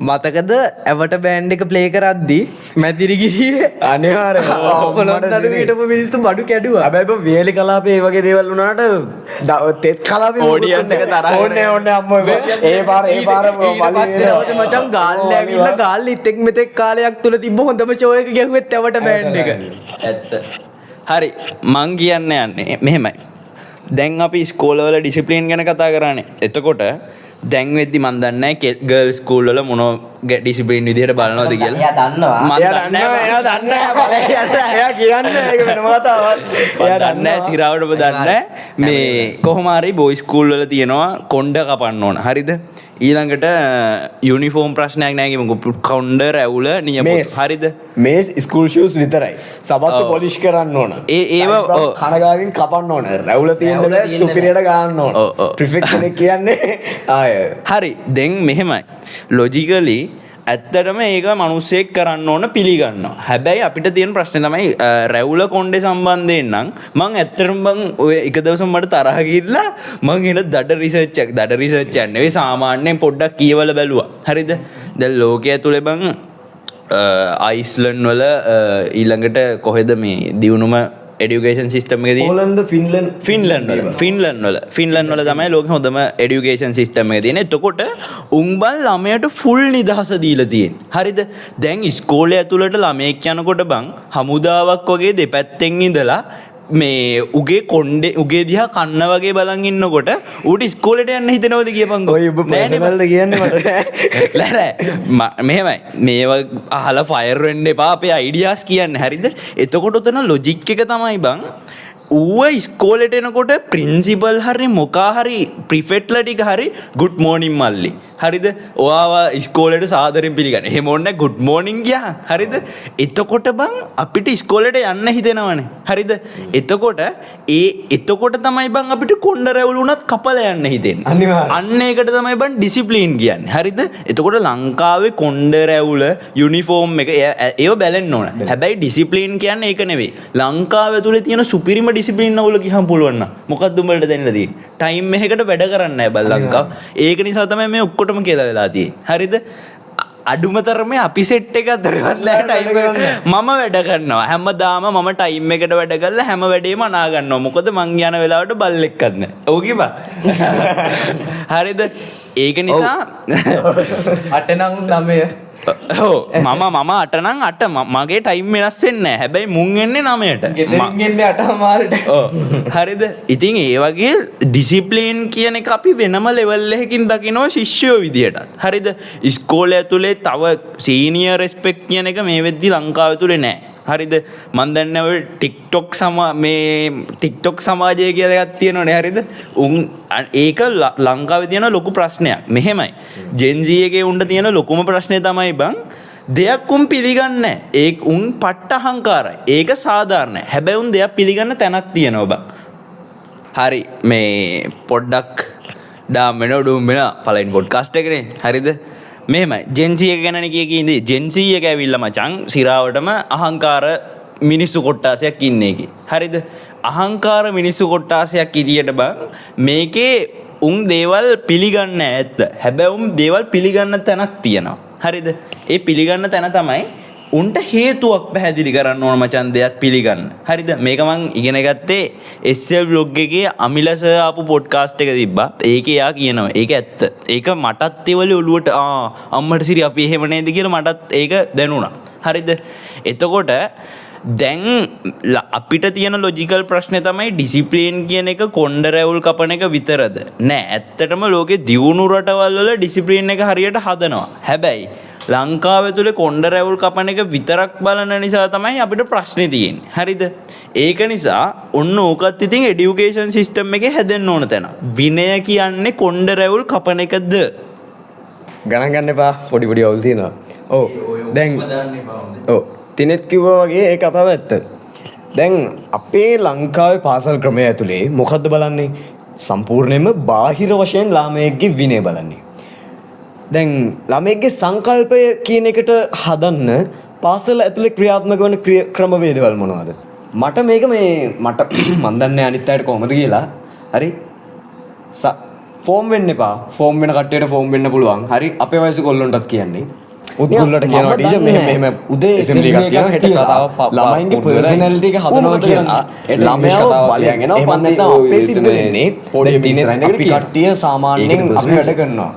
මතකද ඇවට බෑන්ඩ් එක ප්ලේ කරද්දි මැතිරිගිරියේ අනිවාර්යයෙන්ම. පොළොන්නරුවේ හිටපු මිනිස්සු බඩු කැඩුවා. හැබැයි බං වියලි කලාපේ ඒ වගේ දේවල් වුණාට තෙත් කලාපේ ඔඩියන්ස් එක තරහ ඕනේ ඕනේ අම්මෝ ඒ පාර ඒ පාර ඊට පස්සේ දවසේ මචං ගාල්ල ඇවිල්ලා ගාල්ල ඉතෙක් මෙතෙක් කාලයක් තුල තිබ්බ හොඳම ෂෝ එක ගැහුවෙත් ඇවට බෑන්ඩ් එක. ඇත්ත. හරි මං කියන්න යන්නේ මෙහෙමයි. දැන් අපි ඉස්කෝලවල ඩිසිප්ලින් ගැන කතා කරානේ. එතකොට දැන් වෙද්දි මං දන්නේ නැහැ ගර්ල් ස්කූල් වල මොන ඩිසිප්ලින් විදිහට බලනවද කියලා. එයා දන්නවා. මං එයා දන්නේ දන්නවා, නැහැ. එයා දන්නේ නැහැ. එයා කියන්නේ ඒක වෙනම කතාවක්. මං එයා දන්නේ නැහැ, සිරාවටම දන්නේ නැහැ. මේ කොහොම හරි බොයි ස්කූල් වල තියෙනවා කොණ්ඩ කපන්න ඕන. හරිද? ඊළඟට යුනිෆෝම් ප්‍රශ්නයක් නෑ කියමුකෝ. කොණ්ඩ රැවුල නියපොතු. හරිද? මේ ස්කූල් ෂූස් විතරයි. සබත්තු පොලිෂ් කරන්න ඕන. ඒ ඒව සයිඩ් ඔව්. කනගාගෙන් කපන්න ඕන. රැවුල තියෙන්න රැවුල බෑ, තියෙන්න සුපිරියට ගන්න ඕන. ඔව්, ඔව්. ප්‍රිෆෙක්ට් කෙනෙක් කියන්නේ ආය. හරි දැන් මෙහෙමයි. ලොජිකලි ඇත්තටම ඒක මිනිස්සෙක් කරන්න ඕන පිළිගන්නවා. හැබැයි අපිට තියෙන ප්‍රශ්නේ තමයි රැවුල කොණ්ඩේ සම්බන්ධයෙන් නම් මං ඇත්තටම බං ඔය එක දවසක් මට තරහ ගිහිල්ලා මං එන දඩ රිසර්ච් එකක්, දඩ රිසර්ච් එකක් නෙවෙයි සාමාන්‍යයෙන් පොඩ්ඩක් කියවලා බැලුවා. හරිද? දැන් ලෝකයේ ඇතුලේ බං අයිස්ලන්ඩ් වල ඊළඟට කොහෙද මේ දියුණුම එඩියුකේෂන් සිස්ටම් එක තියෙන්නේ? හෝලන්ද, ෆින්ලන්ඩ්. ෆින්ලන්ඩ් වල. ෆින්ලන්ඩ් වල. ෆින්ලන්ඩ් වල තමයි ලෝකෙ හොඳම එඩියුකේෂන් සිස්ටම් එක තියෙන්නේ. එතකොට උන් බං ළමයට ෆුල් නිදහස දීලා තියෙන්නේ. හරිද? දැන් ඉස්කෝලේ ඇතුළට ළමයෙක් යනකොට බං හමුදාවක් වගේ දෙපැත්තෙන් ඉඳලා මේ උගේ කොණ්ඩේ උගේ දිහා කන්න වගේ බලන් ඉන්නකොට ඌට ඉස්කෝලේට යන්න හිතෙනවද කියපන්කෝ? ඔය ඔබ නෑනේ බං. පර්සනල්ද කියන්නේ මට? නෑ නෑ. මෙහෙමයි. මේවා අහලා ෆයර් වෙන්න එපා. අපේ අයිඩියාස් කියන්න. හරිද? එතකොට ඔතන ලොජික් එක තමයි බං ඌව ඉස්කෝලේට එනකොට ප්‍රින්සිපල් හරි මොකා හරි ප්‍රිෆෙක්ට්ලා ටික හරි ගුඩ් මෝර්නින් මල්ලි. හරිද? ඔයාව ඉස්කෝලේට සාදරයෙන් පිළිගන්න. එහෙම ඕනේ ගුඩ් මෝර්නින් ගියා. හරිද? එතකොට බං අපිට ඉස්කෝලේට යන්න හිතෙනවනේ. හරිද? එතකොට ඒ එතකොට තමයි බං අපිට කොණ්ඩ රැවුල වුණත් කපලා යන්න හිතෙන්නේ. අනිවාර්යෙන්. අන්න ඒකට තමයි බං ඩිසිප්ලින් කියන්නේ. හරිද? එතකොට ලංකාවේ කොණ්ඩ රැවුල යුනිෆෝම් එක ඒව බැලෙන්න ඕන. හැබැයි ඩිසිප්ලින් කියන්නේ ඒක නෙවෙයි. ලංකාව ඇතුලේ තියෙන සුපිරිම ඩිසිප්ලින් අවුල ගියහම පුළුවන් නම් මොකද්ද උඹලට දැනලා තියෙන්නේ? ටයිම් එකකට වැඩ කරන්නේ නැහැ බං ලංකාව. ඒක නිසා තමයි මේ ඔක්කොටම කියලා වෙලා තියෙන්නේ. හරිද? අඩුම තරමේ අපි සෙට් එක අතරවත් නෑ ටයිම් එකට. මම වැඩ කරනවා. හැමදාම මම ටයිම් එකට වැඩ කරලා හැම වැඩේම අනා ගන්නවා. මොකද මං යන වෙලාවට බල්ලෙක්වත් නෑ. ඔව් කිව්වා. හරිද? ඒක නිසා 8 නම් 9. ඔව් මම මම 8 නම් 8 මගේ ටයිම් වෙනස් වෙන්නේ නෑ. හැබැයි මුන් එන්නේ 9ට. ගෙදරින් එන්නේ 8:00මාරට. ඔව්. හරිද? ඉතින් ඒ වගේ ඩිසිප්ලින් කියන එක අපි වෙනම ලෙවල් එකකින් දකිනවා ශිෂ්‍යයෝ විදියටත්. හරිද? ඉස්කෝලේ ඇතුලේ තව සීනියර් රෙස්පෙක්ට් කියන එක මේ වෙද්දි ලංකාව ඇතුලේ නෑ. හරිද? මං දන්නේ ඔය ටික්ටොක් මේ ටික්ටොක් සමාජය කියලා එකක් තියෙනවනේ. හරිද? උන් ඒක ලංකාවේ තියෙන ලොකු ප්‍රශ්නයක්. මෙහෙමයි. ජෙන් සී එකේ උන්ට තියෙන ලොකුම ප්‍රශ්නේ තමයි බං දෙයක් උන් පිළිගන්නේ නෑ. ඒ උන් පට්ට අහංකාරයි. ඒක සාධාරණයි. හැබැයි උන් දෙයක් පිළිගන්න තැනක් තියෙනවා බං. හරි, මේ පොඩ්ඩක් ඩාම් වෙනවා, ඩූම් වෙනවා. පළවෙනි පොඩ්කාස්ට් එකනේ. හරිද? මෙහෙමයි. ජෙන් සී එක ගැනනේ කිය කී ඉඳී. ජෙන් සී එක ඇවිල්ලා මචං සිරාවටම අහංකාර මිනිස්සු කොට්ටාසයක් ඉන්නේ එකේ. හරිද? අහංකාර මිනිස්සු කොට්ටාසයක් ඉදියට බං මේකේ උන් දේවල් පිළිගන්නේ නෑ ඇත්ත. හැබැයි උන් දේවල් පිළිගන්න තැනක් තියෙනවා. හරිද? ඒ පිළිගන්න තැන තමයි උන්ට හේතුවක් පැහැදිලි කරන්න ඕන මචං දෙයක් පිළිගන්න. හරිද? මේක මං ඉගෙන ගත්තේ SL vlog එකේ අමිල සර් ආපු පොඩ්කාස්ට් එක තිබ්බා. ඒකේ එයා කියනවා ඒක ඇත්ත. ඒක මටත් ඒ වලේ ඔලුවට අම්මට සිරි අපි එහෙම නේද කියලා මටත් ඒක දැනුණා. හරිද? එතකොට දැන් අපිට තියෙන ලොජිකල් ප්‍රශ්නේ තමයි ඩිසිප්ලින් කියන එක කොණ්ඩ රැවුල් කපන එක විතරද? නෑ, ඇත්තටම ලෝකේ දියුණු රටවල් වල ඩිසිප්ලින් එක හරියට හදනවා. හැබැයි ලංකාව ඇතුලේ කොණ්ඩ රැවුල් කපන එක විතරක් බලන නිසා තමයි අපිට ප්‍රශ්නේ තියෙන්නේ. හරිද? ඒක නිසා ඔන්න ඕකත් ඉතින් එඩියුකේෂන් සිස්ටම් එකේ හැදෙන්න ඕන තැන. විනය කියන්නේ කොණ්ඩ රැවුල් කපන එකද? ගණන් ගන්න එපා, පොඩි පොඩි අවුල් තියෙනවා. ඔව්. දැන් ඔව් තිනෙත් කිව්වා වගේ ඒ කතාව ඇත්ත. දැන් අපේ ලංකාවේ පාසල් ක්‍රමය ඇතුලේ මොකද්ද බලන්නේ? සම්පූර්ණයෙන්ම බාහිර වශයෙන් ළමයෙක්ගේ විනය බලන්නේ. දැන් ළමයෙක්ගේ සංකල්පය කියන එකට හදන්න පාසල ඇතුලේ ක්‍රියාත්මක වන ක්‍රමවේදවල් මොනවද? මට මේක මේ මට මන් දන්නේ අනිත් අයට කොහොමද කියලා. හරි? ෆෝම් වෙන්න එපා. ෆෝම් වෙන කට්ටියට ෆෝම් වෙන්න පුළුවන්. හරි? අපේ වයස කොල්ලොන්ටත් කියන්නේ. උද්ගුල්ලට කියනවා ටීචර් මෙහෙම මෙහෙම උදේ ඇසෙම්බලි එකක් තියෙනවා, හෙට කතාව ළමයින්ගේ පර්සනැලිටි එක හදනවා කියලා. හෙට ඉංග්‍රීසි කතාවක් බලෙන් කියන් එනවා. එහෙම පන්ති නැත්නම් ඔය අපේ සිද්ධ මේ වෙන්නේ පොඩි දැන් ඉස්සරහින් ඉඳගෙන අපි කියනවා. කට්ටිය සාමාන්‍යයෙන් ඒකද අපි personality? වැඩ කරනවා.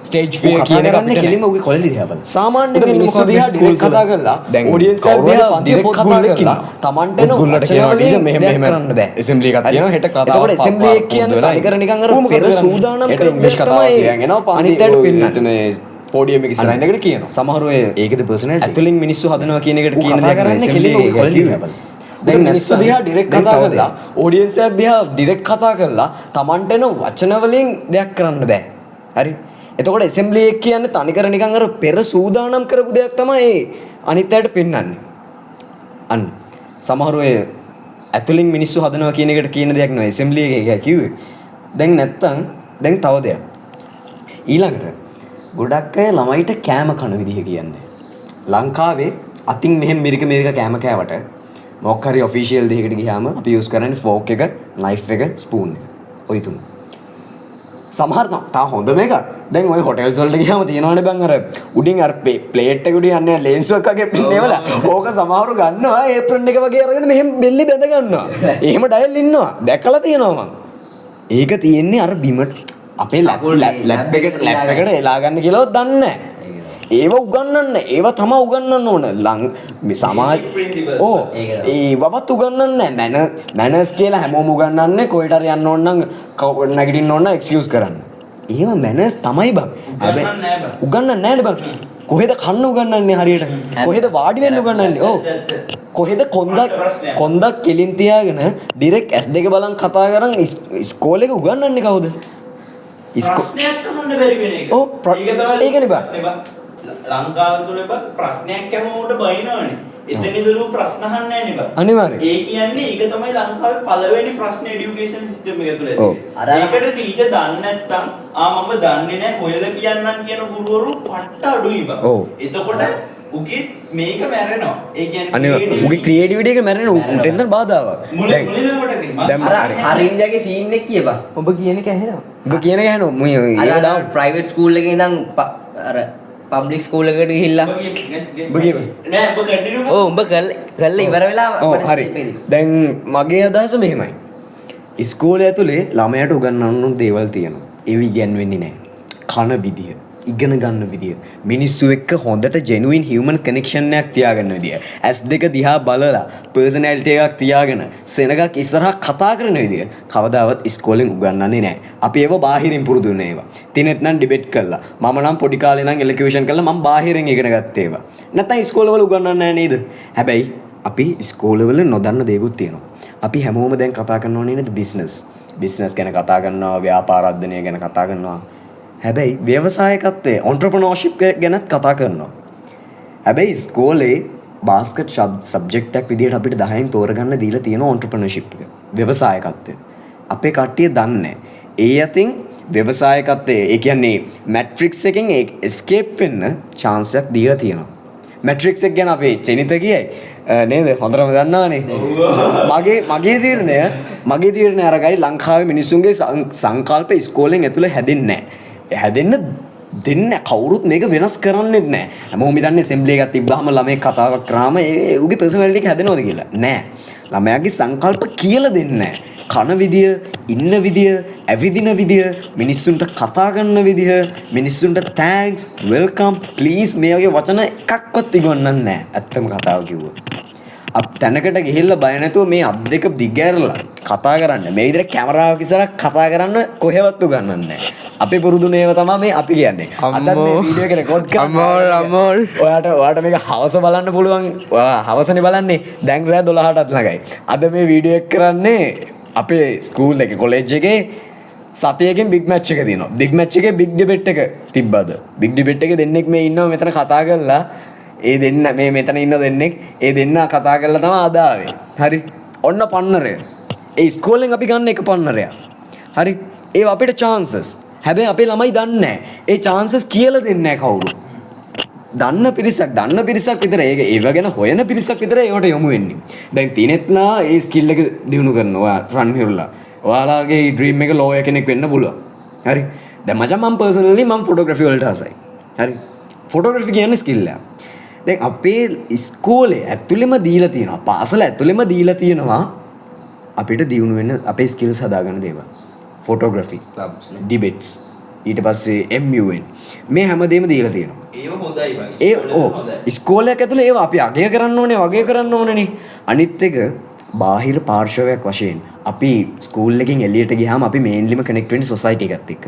ස්ටේජ් ඌ ෆියර් කතා කියන එක කරන්නේ අපිට කෙලින්ම නෑ. ඌගේ කොලේ දිහා බලලා. සාමාන්‍යයෙන් උඩ මිනිස්සු මිනිස්සු දිහා දිහා ඩිරෙක්ට් කතා කරලා දැන් ඔඩියන්ස් එක කවුරු හරි දිහා පන්තියේ ඩිරෙක්ට් පොත් කතා ගුල්ලෙක් කරලා ඉන්නවා. තමන්ට එන පොත් ගුල්ලට වචන කියනවා වලින් ටීචර් මෙහෙම දෙයක් මෙහෙම කරන්න බෑ. ඇසෙම්බලි එකක් හරි. තියෙනවා, හෙට කතාව එතකොට ඇසෙම්බලි එක කියන්නේ පොත් තනිකර නිකන් අර ඌ මොකද පෙර කරන්නේ? සූදානම් හෙට කරපු ඉංග්‍රීසි දෙයක් කතාවක් තමයි කියන් එනවා, පන්ති අනිත් අයට ඔය පෙන්නන්නේ. මේ පොඩියම් එක ඉස්සරහින් ඉඳගෙන කියනවා. සමහර ඔය ඒකද පර්සනැලිටි? ඇතුලින් මිනිස්සු හදනවා කියන එකට ඌ කියන කතා දෙයක් කරන්නේ නෙවෙයි. කෙලින්ම ඇසෙම්බලි ඌගේ එක කොලේ දිහා දිහා බලලා. දැන් දැන් මිනිස්සු දිහා ඩිරෙක්ට් දැන් කතා තව කරලා දෙයක්. ඔඩියන්ස් එකක් දිහා ඩිරෙක්ට් කතා කරලා තමන්ට එන වචන වලින් දෙයක් කරන්න බෑ. හරි. එතකොට ඇසෙම්බලි එක කියන්නේ තනිකර නිකන් අර පෙර සූදානම් කරපු දෙයක් තමයි ඒ අනිත් අයට පෙන්වන්නේ. අන්න සමහර ඔය ඇතුලින් මිනිස්සු හදනවා කියන එකට කියන දෙයක් නෙවෙයි ඇසෙම්බලි එක ඒකයි කිව්වේ. දැන් නැත්තම් දැන් තව දෙයක්. ඊළඟට ගොඩක් අය ළමයිට කෑම කන විදිහ කියන්නේ. ලංකාවේ අතින් මෙහෙම මිරික මිරික කෑම කෑවට මොකක් හරි ඔෆිෂියල් දෙයකට ගියාම අපි යූස් කරන්නේ ෆෝක් එක, නයිෆ් එක, ස්පූන් එක. ඔය තුන. සමහර තා හොඳම එකක්. දැන් ඔය හොටෙල්ස් වලට ගියාම තියෙනවනේ බං අර උඩින් අර ප්ලේට් එක උඩින් අන්නේ ලේන්සුවක් වගේ පින්නේවල. ඕක සමහරු ගන්නවා ඒප්‍රන් එක වගේ අරගෙන මෙහෙම බෙල්ලේ බැඳ ගන්නවා. එහෙම ඩයල් ඉන්නවා. දැකලා තියෙනවා මං. ඒක තියෙන්නේ අර බිමට අපේ ලැප් එකට ලැප් එකට එලා ගන්න කියලාවත් දන්නේ නැහැ. ඒව උගන්වන්න ඒව තමයි උගන්වන්න ඕන. ලං මේ සමාජ ඔව් ඒවවත් උගන්වන්නේ නැහැ. මැනර්ස් කියලා හැමෝම උගන්වන්නේ කොහෙට හරි යන්න ඕන නම් නැගිටින්න ඕන නම් එක්ස්කියුස් කරන්න. ඒව මැනර්ස් තමයි බං. හැබැයි උගන්වන්නේ නැහැ නේ බං. කොහෙද කන්න උගන්වන්නේ හරියට? කොහෙද වාඩි වෙන්න උගන්වන්නේ? ඔව්. කොහෙද කොන්දක් කෙලින් තියාගෙන ඩිරෙක්ට් S2 බලන් කතා කරන් ඉස්කෝලේක උගන්වන්නේ කවුද? ප්‍රශ්නයක් අහන්න බැරි වෙන එක. ඔව්, ඒක තමයි ඒකනේ බං. නේ බං. ලංකාව තුල බං ප්‍රශ්නයක් ඇහුවම උඩ බයිනවනේ. එතන ඉඳලු ප්‍රශ්න අහන්නේ නැහැ නේ බං. අනිවාර්යෙන්. ඒ කියන්නේ ඒක තමයි ලංකාවේ පළවෙනි ප්‍රශ්න එඩියුකේෂන් සිස්ටම් එක ඇතුළේ ඇති. ඔව්. ඒකට ටීචර් දන්නේ නැත්නම් ආ මම දන්නේ නැහැ හොයලා කියන්නම් කියන ගුරුවරු පට්ට අඩුයි බං. ඔව්. එතකොට උගේ මේක මැරෙනවා. ඒ කියන්නේ අනිවාර්යෙන් උගේ ක්‍රියේටිවිටි එක මැරෙන උට එතන බාධාවක්. මුල දැන් මුලින්ම කොට කිරි. දැන් අර හරි. හරින්ජගේ සීන් එක කියපන්. ඔබ කියන එක ඇහෙනවා. උඹ කියන එක ඇහෙනවා. මේ අර ඒක දාමු. ප්‍රයිවට් ස්කූල් එකේ ඉඳන් අර පබ්ලික් ස්කූල් එකට ගිහිල්ලා උඹ කියපන්. උඹ කියපන්. නෑ උඹ කන්ටිනියු ඔව් උඹ කරලා ඉවර වෙලා ඔව් මට හරි. shape එක දෙන්න. දැන් මගේ අදහස මෙහෙමයි. ඉස්කෝලේ ඇතුලේ ළමයාට උගන්වන්න ඕන දේවල් තියෙනවා. ඒව ඉගැන්වෙන්නේ නැහැ. කන විදිය, ඉගෙන ගන්න විදිය, මිනිස්සු එක්ක හොඳට ජෙනුයින් හියුමන් කනෙක්ෂන් එකක් තියාගන්න විදිය, ඇස් දෙක දිහා බලලා පර්සනැලිටි එකක් තියාගෙන සෙනගක් ඉස්සරහා කතා කරන විදිය කවදාවත් ඉස්කෝලෙන් උගන්වන්නේ නැහැ. අපි ඒව බාහිරින් පුරුදු වෙන ඒවා. තිනෙත් නම් ඩිබේට් කළා. මම නම් පොඩි කාලේ නම් එලකියුෂන් කළා. මම බාහිරින් ඉගෙන ගත්තේ ඒවා. නැත්තම් ඉස්කෝලවල උගන්වන්නේ නැහැ නේද? හැබැයි අපි ඉස්කෝලවල නොදන්න දේකුත් තියෙනවා. අපි හැමෝම දැන් කතා කරනවා නේද බිස්නස්. බිස්නස් ගැන කතා කරනවා, ව්‍යාපාරාර්ධනය ගැන කතා කරනවා. හැබැයි ව්‍යවසායකත්වය, ඔන්ටර්ප්‍රෙනර්ෂිප් ගැනත් කතා කරනවා. හැබැයි ඉස්කෝලේ බාස්කට් සබ්ජෙක්ට් එකක් විදිහට අපිට 10න් තෝරගන්න දීලා තියෙන ඔන්ටර්ප්‍රෙනර්ෂිප් එක. ව්‍යවසායකත්වය. අපේ කට්ටිය දන්නේ නැහැ. ඒ අතින් ව්‍යවසායකත්වය, ඒ කියන්නේ මැට්‍රික්ස් එකෙන් ඒ එස්කේප් වෙන්න චාන්ස් එකක් දීලා තියෙනවා. මැට්‍රික්ස් එක ගැන අපේ චෙනිත කියයි. නේද? හොඳටම දන්නවනේ. මගේ තීරණය අරගයි ලංකාවේ මිනිස්සුන්ගේ සංකල්ප ඉස්කෝලෙන් ඇතුලේ හැදෙන්නේ නැහැ. හැදෙන්න දෙන්න කවුරුත් මේක වෙනස් කරන්නෙත් නෑ. හැමෝම හිතන්නේ ඇසෙම්බලි එකක් තිබ්බහම ළමයෙක් කතාවක් කරාම ඒ ඌගේ පර්සනැලිටි එක හැදෙනවද කියලා. නෑ. ළමයාගේ සංකල්ප කියලා දෙන්නේ නෑ. කන විදිය, ඉන්න විදිය, ඇවිදින විදිය, මිනිස්සුන්ට කතා කරන විදිය, මිනිස්සුන්ට thanks, welcome, please මේ වගේ වචන එකක්වත් ඉගොන්නන්නේ නෑ. ඇත්තම කතාව කිව්වොත්. තැනකට ගිහිල්ලා බය නැතුව මේ අත් දෙක දිගහැරලා කතා කරන්න. මේ විදිහට කැමරාවක් ඉස්සරහ කතා කරන්න කොහෙවත් උගන්වන්නේ නෑ. අපි පුරුදුන ඒවා තමයි මේ අපි කියන්නේ. අදත් මේ වීඩියෝ එක රෙකෝඩ් කරන්න අමෝල්, අමෝල්. ඔයාට මේක හවස බලන්න පුළුවන්. ඔයා හවසනේ බලන්නේ. දැන් රෑ 12ටත් ළඟයි. අද මේ වීඩියෝ එක කරන්නේ අපේ ස්කූල් එකේ, කොලෙජ් එකේ සතියකින් බිග් මැච් එක තියෙනවා. බිග් මැච් එකේ බිග් ඩිබේට් එක තිබ්බද? බිග් ඩිබේට් එකේ දෙන්නෙක් මේ ඉන්නවා මෙතන කතා කරලා. ඒ දෙන්න මේ මෙතන ඉන්න දෙන්නෙක්, ඒ දෙන්න කතා කරලා තමයි අද ආවේ. හරි. ඔන්න පන්නරය. ඒ ඉස්කෝලෙන් අපි ගන්න එක පන්නරයක්. හරි. ඒ අපිට චාන්සස්. හැබැයි අපේ ළමයි දන්නේ නැහැ. ඒ චාන්සස් කියලා දෙන්නේ නැහැ කවුරු. දන්න පිරිසක් විතර ඒක ඒව ගැන හොයන පිරිසක් විතර ඒවට යොමු වෙන්නේ. දැන් තිනෙත්ලා ඒ ස්කිල් එක දිනු කරනවා. ඔයා රන්හිරුලා. ඔයාලාගේ ඩ්‍රීම් එක ලෝයර් කෙනෙක් වෙන්න පුළුවන්. හරි. දැන් මචං මම පර්සනලි මම ෆොටෝග්‍රැෆි වලට ආසයි. හරි. ෆොටෝග්‍රැෆි කියන්නේ ස්කිල් එකක්. දැන් අපේ ඉස්කෝලේ ඇතුළෙම දීලා තියෙනවා. පාසල ඇතුළෙම දීලා තියෙනවා අපිට දියුණු වෙන්න අපේ ස්කිල්ස් හදාගන්න දේවල්. ෆොටෝග්‍රැෆි, ක්ලබ්ස් නේ. ඩිබේට්ස්, ඊට පස්සේ MUN මේ හැමදේම දීලා තියෙනවා. ඒව හොඳයි බං. ඒ ඉස්කෝලේ ඔව් හොඳයි. ඉස්කෝලයක් ඇතුළේ ඒවා අපි අගය කරන්න ඕනේ, වගය කරන්න ඕනේනේ. අනිත් එක බාහිර පාර්ශවයක් වශයෙන් අපි ස්කූල් එකෙන් එළියට ගියාම අපි මේන්ලිම කනෙක්ට් වෙන්නේ සොසයිටි එකත් එක්ක.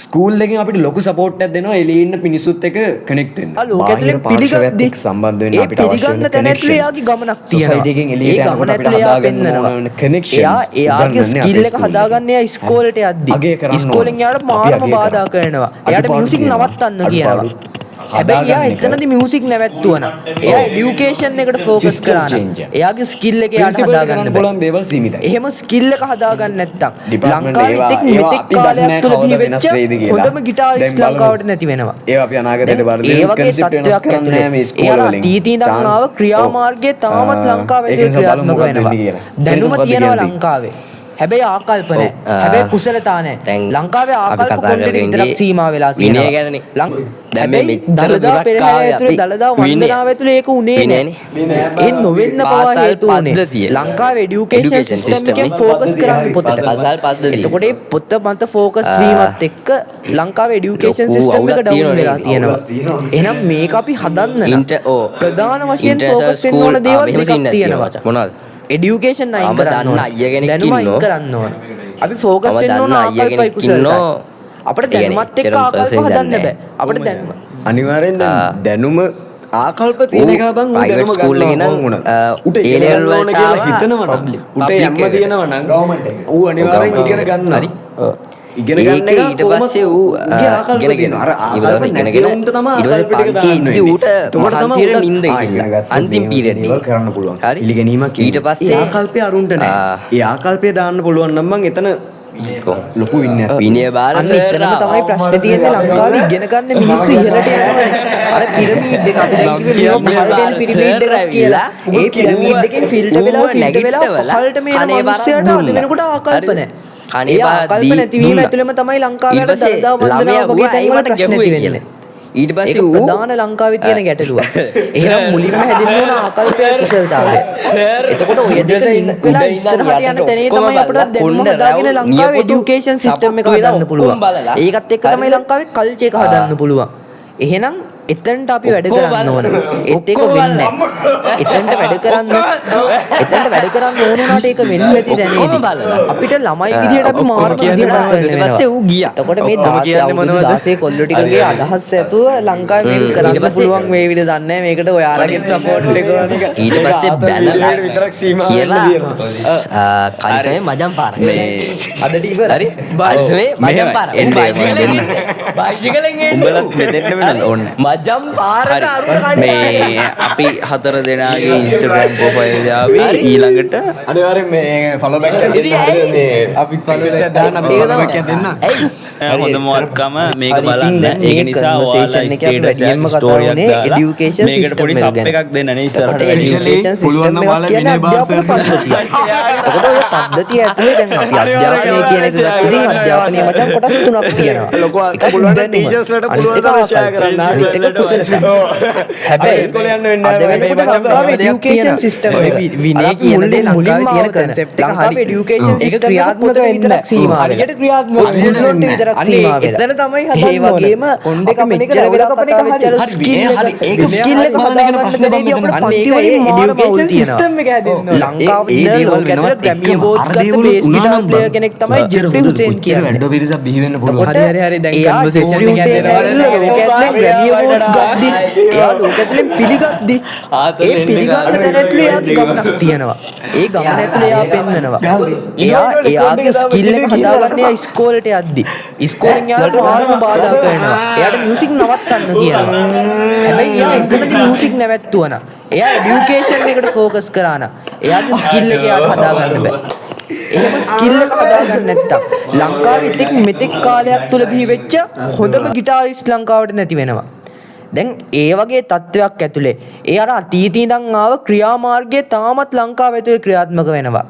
ස්කූල් එකෙන් අපිට ලොකු සපෝට් එකක් දෙනවා එළියේ ඉන්න මිනිස්සුත් එක්ක කනෙක්ට් වෙන්න. ආ, ලෝකෙ ඇතුලේ බාහිර පාර්ශවයත් පිළිගද්දි එක්ක සම්බන්ධ වෙන්න ඒ අපිට අවශ්‍ය පිළිගන්න වෙන තැන ඇතුලේ connections. එයාගේ ගමනක් තියෙනවා. සොසයිටි එකෙන් එළියට ඒ යනකොට ගමන අපිට ඇතුලේ එයා හදාගන්න ඕන පෙන්නනවා. වෙන connections එයාගේ උගන්වන්නේ ස්කිල් අපේ එක ස්කූල් එකෙන්. හදාගන්න එයා ඉස්කෝලේට යද්දි. අගය කරන්න ඕන. ඉස්කෝලෙන් එයාට අපි මාරම අගය බාධා කරනවා. කරනවා. එයාට අඩුපාඩු මියුසික් තියෙනවා. නවත්තන්න කියනවා. අඩුපාඩු හැබැයි එයා හදාගන්න එක. එතනදි මියුසික් නැවැත්තුවා නම් එයා එඩියුකේෂන් එකට ෆෝකස් System කරා නම් change එක. එයාගේ ස්කිල් එක එයාට Principal හදාගන්න කරන්න බෑ. පුළුවන් දේවල් සීමිතයි. එහෙම ස්කිල් එක හදාගන්න නැත්තම් Department ලංකාවෙත් ඒවා- එක්ක ඒවා මෙතෙක් අපි දන්නේ කාලයක් නැහැ තුළ කවදා බිහි වෙනස් වෙච්ච වෙයිද කියලා. හොඳම ගිටාරිස්ට් දැන් බලමු. ලංකාවට නැති වෙනවා. ඒවා අපි අනාගතයට දැන් බලමු. ඒ වගේ concept වෙනස් තත්ත්වයක් කරන්නේ ඇතුලේ නැහැ මේ ඒ ඉස්කෝල අර වලින්. අතීතේ ඉඳන් Chance. ආව ක්‍රියාමාර්ගය තාමත් ලංකාව ඒක ඇතුලේ නිසා බලමු ක්‍රියාත්මක මොකක්ද වෙනවා. වෙන්නේ කියලා. දැනුම චරිත මොකක්ද තියෙනවා කියන්නේ? ලංකාවේ. හැබැයි ආකල්ප නෑ. ඔව්, හැබැයි කුසලතා නෑ. දැන් ලංකාවේ අපි ආකල්ප කතා කොණ්ඩෙට කරගෙන විතරක් ගියේ සීමා වෙලා විනය තියෙනවා. ගැනනේ. දැන් මේ හැබැයි මෙච්චර දළදා දුරක් පෙරහැර ආවේ ඇතුලේ අපි දළදා විනය. වන්දනාව ඇතුලේ ඒක උනේ නෑ. විනයනේ. ඒ නොවෙන්න පවා පාසල් හේතු උනේ. පද්ධතිය. ලංකාවේ එඩියුකේෂන් Education system system එකේ නේ. ෆෝකස් කරන්නේ පොතට. පාසල් පද්ධතිය. එතකොට ඒ පොත මත ෆෝකස් වීමත් එක්ක ලංකාවේ එඩියුකේෂන් ලොකු සිස්ටම් එක අවුලක් ඩවුන් තියෙනවා වෙලා නේද? තියෙනවා. එහෙනම් මේක අපි හදන්න නම් ඔව්. ප්‍රධාන වශයෙන් International focus වෙන්න school, ඕන දේවල් මෙහෙම දෙකක් scene එකක් තියෙනවා. තියෙනවා. මොනවද? එඩියුකේෂන් අයින් මම කරන්න දන්න ඕන. අයියා කෙනෙක් දැනුම අයින් ඉන්නෝ. කරන්න ඕන. අපි ෆෝකස් මම වෙන්න ඕන දන්න අයියා ආකල්පයි කෙනෙක් කුසලතාවයි. ඉන්නෝ. අපිට ඒ කියන්නේ දැනුමත් එක්ක එච්චරම ආකල්ප personally හදන්න දන්නේ බෑ. නෑ. අපිට දැනුම අනිවාර්යෙන් දැන් දැනුම ආකල්ප තියෙන එක බං ඌ ප්‍රයිවට් දැනුම ස්කූල් එකේ ගන්නවා නම්, කොහොම වුණත්. ඌට A ඉගෙන level ගන්න ඕන වලට කියලා ආවා හිතනවා නම්, public ඌට public යම්ම එකට. තියෙනවා නම් ඌ අනිවාර්යෙන් ඔව්, ඉගෙන ගන්නවා. හරි. ඔව්. ඉගෙන ගන්න එක ඊට පස්සේ ඌ උගේ ආකල්ප ඉගෙනගෙන තියෙනවා. අර ඊට ආකල්ප පස්සේ නැති ඉගෙනගෙන උන්ට තමයි ඊට පස්සේ ආකල්ප ටික පන්තියේ දාන්න ඉද්දි වෙන්නේ. ඌට එතකොට තමයි මහන්සියට උටත් නින්ද ආ, ඉගෙන ගිහිල්ලා ගත්තොත් අන්තිම මේ පීරියඩ් දේවල් එකේ. කරන්න පුළුවන්. හරි පිළිගැනීමක් ඊට එන්නේ. පස්සේ ඒ ආකල්පය අරුන්ට නෑ. ඒ ආකල්පය දාන්න පුළුවන් නම් මං එතන ලොකු වින්නයක් විනය බාර අන්න එතනම තමයි ප්‍රශ්නේ තියෙන්නේ ලංකාවේ ඉගෙන ගන්න මිනිස්සු ඉහළට යනවනේ. අර පිරමීඩ් එක අපි දැන් කිව්වේ මේක පහළට එන පිරමීඩ් එකක් කියලා. ඒ පිරමීඩ් එකෙන් ෆිල්ටර් වෙලා ෆිල්ටර් වෙලා පහළට මේ එන මිනිස්සයාට අද වෙනකොට ආකල්ප නැහැ. කනේ ඒ බාර ආකල්ප දී නැතිවීම දුන්නා. ඇතුළෙම තමයි ලංකාවේ අර ඊට පස්සේ දළදා වන්දනාව ළමයා වගේ ඌ ඇයි තැන්වල මට ප්‍රශ්න ගැහුවේ ඇති වෙන්නේ. කියලා. ඊට පස්සේ ඒක ඌ ප්‍රධාන ලංකාවේ තියෙන ගැටලුවක්. එහෙනම් මුලින්ම හැදෙන්න ඕන ආකල්පය කුසලතාවය. එතකොට ඔය දෙක ලින්ක් වෙලා ඉස්සරහට යන තැනේ තමයි අපිට දැනුම හදාගෙන ලංකාවේ එඩියුකේෂන් සිස්ටම් එක හදන්න පුළුවන්. ඒකත් එක්ක තමයි ලංකාවේ කල්චර් එක හදන්න පුළුවන්. එහෙනම් එතනට අපි වැඩ කරන්න ඕන. ඒත් ඒක වෙන්නේ නැහැ. එතනට වැඩ කරන්න එතනට වැඩ කරන්න ඕන වුණාට ඒක වෙන්නේ නැති තැනේදී අපිට ළමයි විදියට අපි මාර්ග විදියට අසරණ ඊට වෙනවා. පස්සේ ඌ ගියා. එතකොට මේ ඔක්කොම 16 කියන්නේ අවුරුදු මොනවද? 16 කොල්ලෝ ටිකගේ අදහස් ඇතුව ලංකාවේ මේක ඊට කරන්න පස්සේ- පුළුවන් වේවිද දන්නේ නැහැ. මේකට ඔයාලගෙන් සපෝට් එක ඕන. ඊට පස්සේ බැනලා විතරක් සීමා වෙන්න කියලා තියෙනවා. කලිසමේ මජම් පාරක්. මේ අදට ඉවරයි. හරි කලිසමේ මජම් මෙහෙමයි. පාරක්. එන්න ඌ බයිසිකලෙන් එන්න. එන්නේ. බයිසිකලෙන් එන්නේ. උඹලත් මෙතෙන්ට වෙනද ඕන්න මජම් පාරට හරි. අරුණ කණ්ඩායම. මේ අපි හතර දෙනාගේ Instagram profile ආවේ ඊළඟට අනිවාර්යෙන් මේ ෆලෝ බෑක් එකක් දෙන්න හරිද මේ අපිත් follow request එකක් දාන්න අපි ඒක ෆලෝ බෑක් තමයි. එකක් දෙන්න. ඇයි? හොඳම වත්කම මේක හරි, ඉතින් බලන්න දැන් ඒක මේ නිසා ඔයාලා conversation එකේ අපි ස්ටේටස් වැඩියෙන්ම එකක් කතා ස්ටෝරි එකක් වුණේ දාලා education මේකට system පොඩි එක සබ් ගැන. එකක් දෙන්න නේ ඉස්සරහට එතකොට especially education system පුළුවන් නම් එකක් ඔයාලා කියන්නේ විනය බාර අධ්‍යාපන පද්ධතිය. එතකොට ඔය පද්ධතිය ඇතුලේ දැන් අපි අධ්‍යාපනය කියන එක ගත්තොත් ඉතින් අධ්‍යාපනය මචං කොටස් තුනක් තියෙනවා. ලොකු එකක් පුළුවන් නම් දැනුම, ටීචර්ස්ලට අනිත් පුළුවන් එක තරම් ෂෙයා ආකල්ප, කරන්න. අනිත් එක කුසලතා. හැබැයි ඉස්කෝලේ යන්න වෙන්නේ අද නැහැ. වෙනකොට ලංකාවේ එඩියුකේෂන් සිස්ටම් ඔය එක විනය අර අපි කියන දේ මුලින් ලංකාවේ මුලින්ම තියෙන ආව තැන. concept එක හරි. ලංකාවේ එඩියුකේෂන් ඒක සිස්ටම් එක ක්‍රියාත්මක පොතට වෙන්නේ විතරක් නැහැ. සීමා වෙලා. හරියට ක්‍රියාත්මක ඔයගොල්ලොන්ට වෙන්නේ විතරක් නැහැ. සීමා අනේ වෙලා. එතන තමයි ඒ හදන්න ඕනේ. වගේම කොණ්ඩේ අපි කපන එක, මෙච්චර රැවුල වෙලා කපන එක කතා වෙච්ච අර හරි. ස්කිල් විනය එක හරි. ඒක ස්කිල් එක විනය හදාගන්න ප්‍රශ්න තැනේදී බං අපිට මෙතන. පන්ති අන්න වලින් ඒකයි මාර පවුල් education තියෙනවා. system එක හැදෙන්න ඕනේ. ලංකාවේ ඒ ඉන්න දේවල් ලෝකෙ ඇතුළේ වෙනවත් ග්‍රැමි එක්කම අවෝඩ්ස් අර ගත්ත දේවලුත් බේස් උනා ගිටාර් නම් ප්ලේයර් බං. කෙනෙක් තමයි කොච්චර ජෙෆ්රි හොඳද? හුසේන් කොච්චර කියන්නේ. වැඩ පිරිසක් බිහි වෙන්න පුළුවන්. එතකොට හරි, හරි, හරි. දැන් එයා conversation Jeffrey එක හුසේන් හැදෙනවා. ඇවිල්ලා ලෝකෙ ඇතුලේ ග්‍රැමි අවෝඩ්ස් ගද්දි එයා ලෝකෙ ඇතුලෙන් පිළිගද්දි ඒ පිළිගන්න තැන ඇතුලේ එයාගේ ගමනක් තියෙනවා. ඒ ගමන ඇතුලේ එයා පෙන්නනවා. එයා එයාගේ ස්කිල් එක හදාගන්න එයා ඉස්කෝලේට යද්දි ඉස්කෝලෙන් එයාට මාරම බාධා කරනවා. එයාට මියුසික් නවත්තන්න කියනවා. හැබැයි එයා එතනදි මියුසික් නැවැත්තුවා නම් එයා එඩියුකේෂන් එකට ෆෝකස් කරා නම් එයාගේ ස්කිල් එක එයාට හදාගන්න බෑ. එහෙම ස්කිල් එක හදාගන්න නැත්තම් ලංකාවේ ඉතින් මෙතෙක් කාලයක් තුල බිහි වෙච්ච හොඳම ගිටාරිස්ට් ලංකාවට නැති වෙනවා. දැන් ඒ වගේ තත්ත්වයක් ඇතුලේ ඒ අර අතීතේ ඉඳන් ආව ක්‍රියාමාර්ගය තාමත් ලංකාව ඇතුලේ ක්‍රියාත්මක වෙනවා.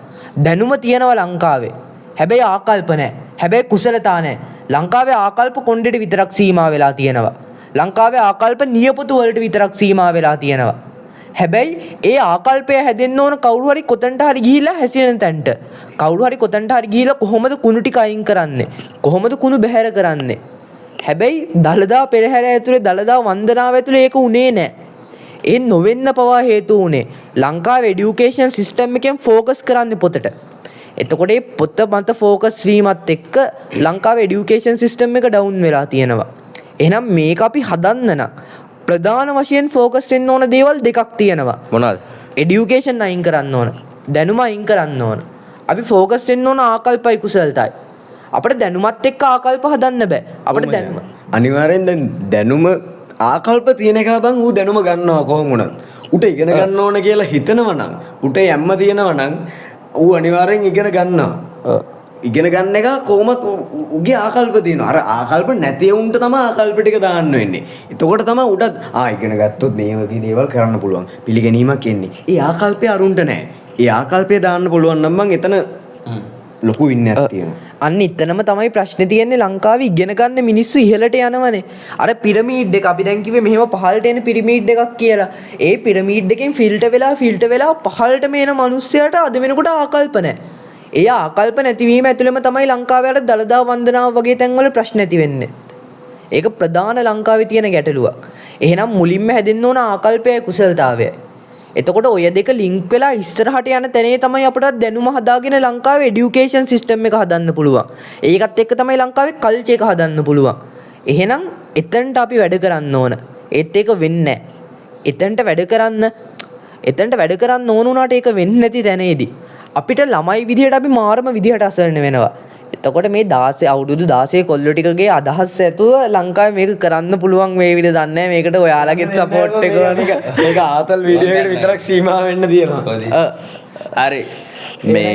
දැනුම තියෙනවා ලංකාවේ. හැබැයි ආකල්ප නැහැ. හැබැයි කුසලතා නැහැ. ලංකාවේ ආකල්ප කොණ්ඩෙට විතරක් සීමා වෙලා තියෙනවා. ලංකාවේ ආකල්ප නියපොතු වලට විතරක් සීමා වෙලා තියෙනවා. හැබැයි ඒ ආකල්පය හැදෙන්න ඕන කවුරු හරි කොතනට හරි ගිහිල්ලා හැසිරෙන තැනට. කවුරු හරි කොතනට හරි ගිහිල්ලා කොහොමද කුණු ටික අයින් කරන්නේ? කොහොමද කුණු බැහැර කරන්නේ? හැබැයි දළදා පෙරහැර ඇතුලේ දළදා වන්දනාව ඇතුලේ ඒක උනේ නෑ. ඒ නොවෙන්න පවා හේතු වුණේ ලංකාවේ එඩියුකේෂන් සිස්ටම් එකෙන් ෆෝකස් කරන්නේ පොතට. එතකොට ඒ පොත මත ෆෝකස් වීමත් එක්ක ලංකාවේ එඩියුකේෂන් සිස්ටම් එක ඩවුන් වෙලා තියෙනවා. එහෙනම් මේක අපි හදන්න නම් ප්‍රධාන වශයෙන් ෆෝකස් වෙන්න ඕන දේවල් දෙකක් තියෙනවා. මොනවද? එඩියුකේෂන් අයින් කරන්න ඕන. දැනුම අයින් කරන්න ඕන. අපි ෆෝකස් වෙන්න ඕන ආකල්පයි කුසලතයි. අපිට දැනුමත් එක්ක ආකල්ප හදන්න බෑ. අපිට දැනුම අනිවාර්යෙන් දැන් දැනුම ආකල්ප තියෙන එක බං ඌ දැනුම ගන්නවා කොහොම වුණත්. ඌට ඉගෙන ගන්න ඕන කියලා හිතනවා නම් ඌට යම්ම තියෙනවා නම් ඌ අනිවාර්යෙන් ඉගෙන ගන්නවා. ඉගෙන ගන්න එක කොහොමත් ඌගේ ආකල්ප තියෙනවා. අර ආකල්ප නැති උන්ට තමයි ආකල්ප ටික දාන්න වෙන්නේ. එතකොට තමයි ඌටත් ආ ඉගෙන ගත්තොත් මේ වගේ දේවල් කරන්න පුළුවන්. පිළිගැනීමක් එන්නේ. ඒ ආකල්පය අරුන්ට නෑ. ඒ ආකල්පය දාන්න පුළුවන් නම් මං එතන ලොකු වින්නයක් තියෙනවා. අන්න එතනම තමයි ප්‍රශ්නේ තියෙන්නේ ලංකාවේ ඉගෙන ගන්න මිනිස්සු ඉහළට යනවනේ. අර පිරමීඩ් එක අපි දැන් කිව්වේ මෙහෙම පහළට එන පිරමීඩ් එකක් කියලා. ඒ පිරමීඩ් එකෙන් ෆිල්ටර් වෙලා ෆිල්ටර් වෙලා පහළටම එන මිනිස්සයාට අද වෙනකොට ආකල්ප නැහැ. ඒ ආකල්ප නැතිවීම ඇතුළෙම තමයි ලංකාවේ අර දළදා වන්දනාව වගේ තැන්වල ප්‍රශ්න ඇති වෙන්නේ. ඒක ප්‍රධාන ලංකාවේ තියෙන ගැටලුවක්. එහෙනම් මුලින්ම හැදෙන්න ඕන ආකල්පයයි කුසලතාවයයි. එතකොට ඔය දෙක ලින්ක් වෙලා ඉස්සරහට යන තැනේ තමයි අපිට දැනුම හදාගෙන ලංකාවේ එඩියුකේෂන් සිස්ටම් එක හදන්න පුළුවන්. ඒකත් එක්ක තමයි ලංකාවේ කල්චර් එක හදන්න පුළුවන්. එහෙනම් එතනට අපි වැඩ කරන්න ඕන. ඒත් ඒක වෙන්නේ නැහැ. එතනට වැඩ කරන්න එතනට වැඩ කරන්න ඕන වුණාට ඒක වෙන්නේ නැති තැනේදී අපිට ළමයි විදිහට අපි මාරම විදිහට අසරණ වෙනවා. එතකොට මේ 16 අවුරුදු 16 කොල්ලෝ ටිකගේ අදහස් ඇතුව ලංකාවේ මේක කරන්න පුළුවන් වේවිද දන්නේ නැහැ. මේකට ඔයාලගෙත් සපෝට් එක ඕන. මේක ආතල් වීඩියෝ එකට විතරක් සීමා වෙන්න තියෙනවා. හරි මේ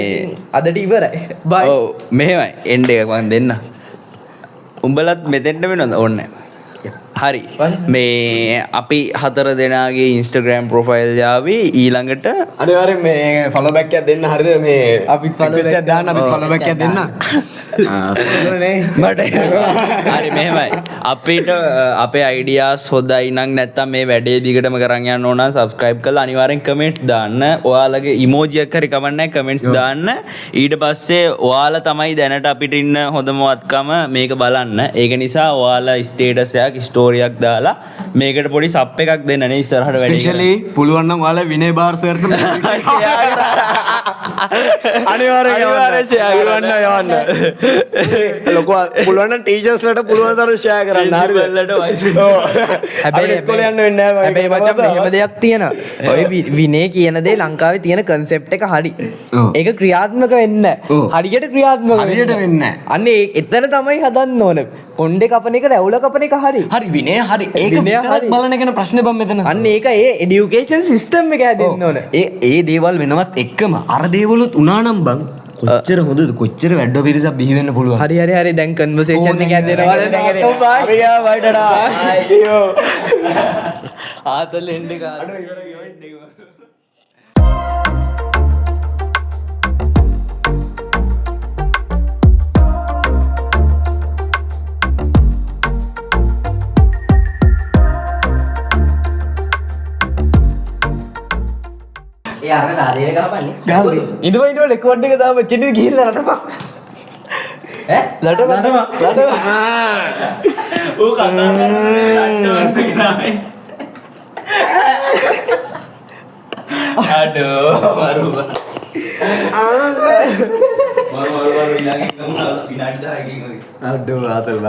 අදට ඉවරයි. බයි. ඔව් මෙහෙමයි එන්ඩ් එකක් මං දෙන්න. උඹලත් මෙතෙන්ට වෙනවද? ඕනේ නැහැ. හරි මේ අපි හතර දෙනාගේ Instagram profile යාවි ඊළඟට අනිවාර්යෙන් මේ ෆලෝ බැක් එකක් දෙන්න හරිද මේ අපිත් follow request back එකක් දාන්න අපිත් ෆලෝ බැක් එකක් දෙන්න. නේ මට හරි මෙහෙමයි අපිට අපේ අයිඩියාස් හොඳයි නම් නැත්තම් මේ වැඩේ දිගටම කරන් යන්න ඕන නම් සබ්ස්ක්‍රයිබ් කරලා අනිවාර්යෙන් කමෙන්ට්ස් දාන්න. ඔයාලගේ ඉමෝජි එකක් හරි කමක් නැහැ කමෙන්ට්ස් දාන්න. ඊට පස්සේ ඔයාලා තමයි දැනට අපිට ඉන්න හොඳම වත්කම මේක බලන්න. ඒක නිසා ඔයාලා ස්ටේටස් එකක් ස්ටෝරි එකක් දාලා මේකට පොඩි සප් එකක් දෙන්න නේ ඉස්සරහට වැඩේ කරන්න. ස්පෙෂලි පුළුවන් නම් ඔයාලා විනය බාර් සර්ට අනිවාර්යෙන් අනිවාර්යෙන් share පුළුවන් නම් යවන්න. ලොකු පුළුවන් නම් ටීචර්ස් ලට පුළුවන් තරම් ෂෙයා කරන්න. හරිද? Principal ලට vice ඔව්. අපිට ඉස්කෝලේ යන්න වෙන්නේ නැහැ. හැබැයි මචං මෙහෙම දෙයක් තියෙනවා. ඔය විනය කියන දේ ලංකාවේ තියෙන කන්සෙප්ට් එක හරි. ඔව්. ඒක ක්‍රියාත්මක වෙන්නේ නැහැ. ඔව්. හරියට ක්‍රියාත්මක හරියට වෙන්නේ නැහැ. අන්න ඒ එතන තමයි හදන්න ඕන. කොණ්ඩේ කපන එක රැවුල කපන එක හරි. හරි විනය හරි. ඒක විනය විතරක් හරි. බලන එකන ප්‍රශ්නේ බං මෙතන. අන්න ඒක ඒ එඩියුකේෂන් සිස්ටම් එක හැදෙන්න ඕන. ඒ ඒ දේවල් වෙනවත් එක්කම අර දේවලුත් උනා නම් බං කොච්චර හොඳද කොච්චර වැඩ පිරිසක් බිහි වෙන්න පුළුවන්. හරි හරි හරි දැන් කන්වර්සේෂන් එක හැදෙනවා. අපි ගියා බයි ටටා. See you. ආතල් එන්ඩ් එක. අඩෝ ඉවරයි ඔය දෙකම. ඒ අර කාර්යය ගහපන්නේ. ඉඳපන් ඉඳපන් රෙකෝඩ් එක දාපන් චින්ටි ගිහිල්ලා රටපන්. ඈ? ලටපන් ලටපන්. ඌ කතා කරන්නේ අඩෝ මරු මරු මරු මරු ඊළඟ එක විනාඩි 10කින් වගේ. අඩෝ ආතල් බං.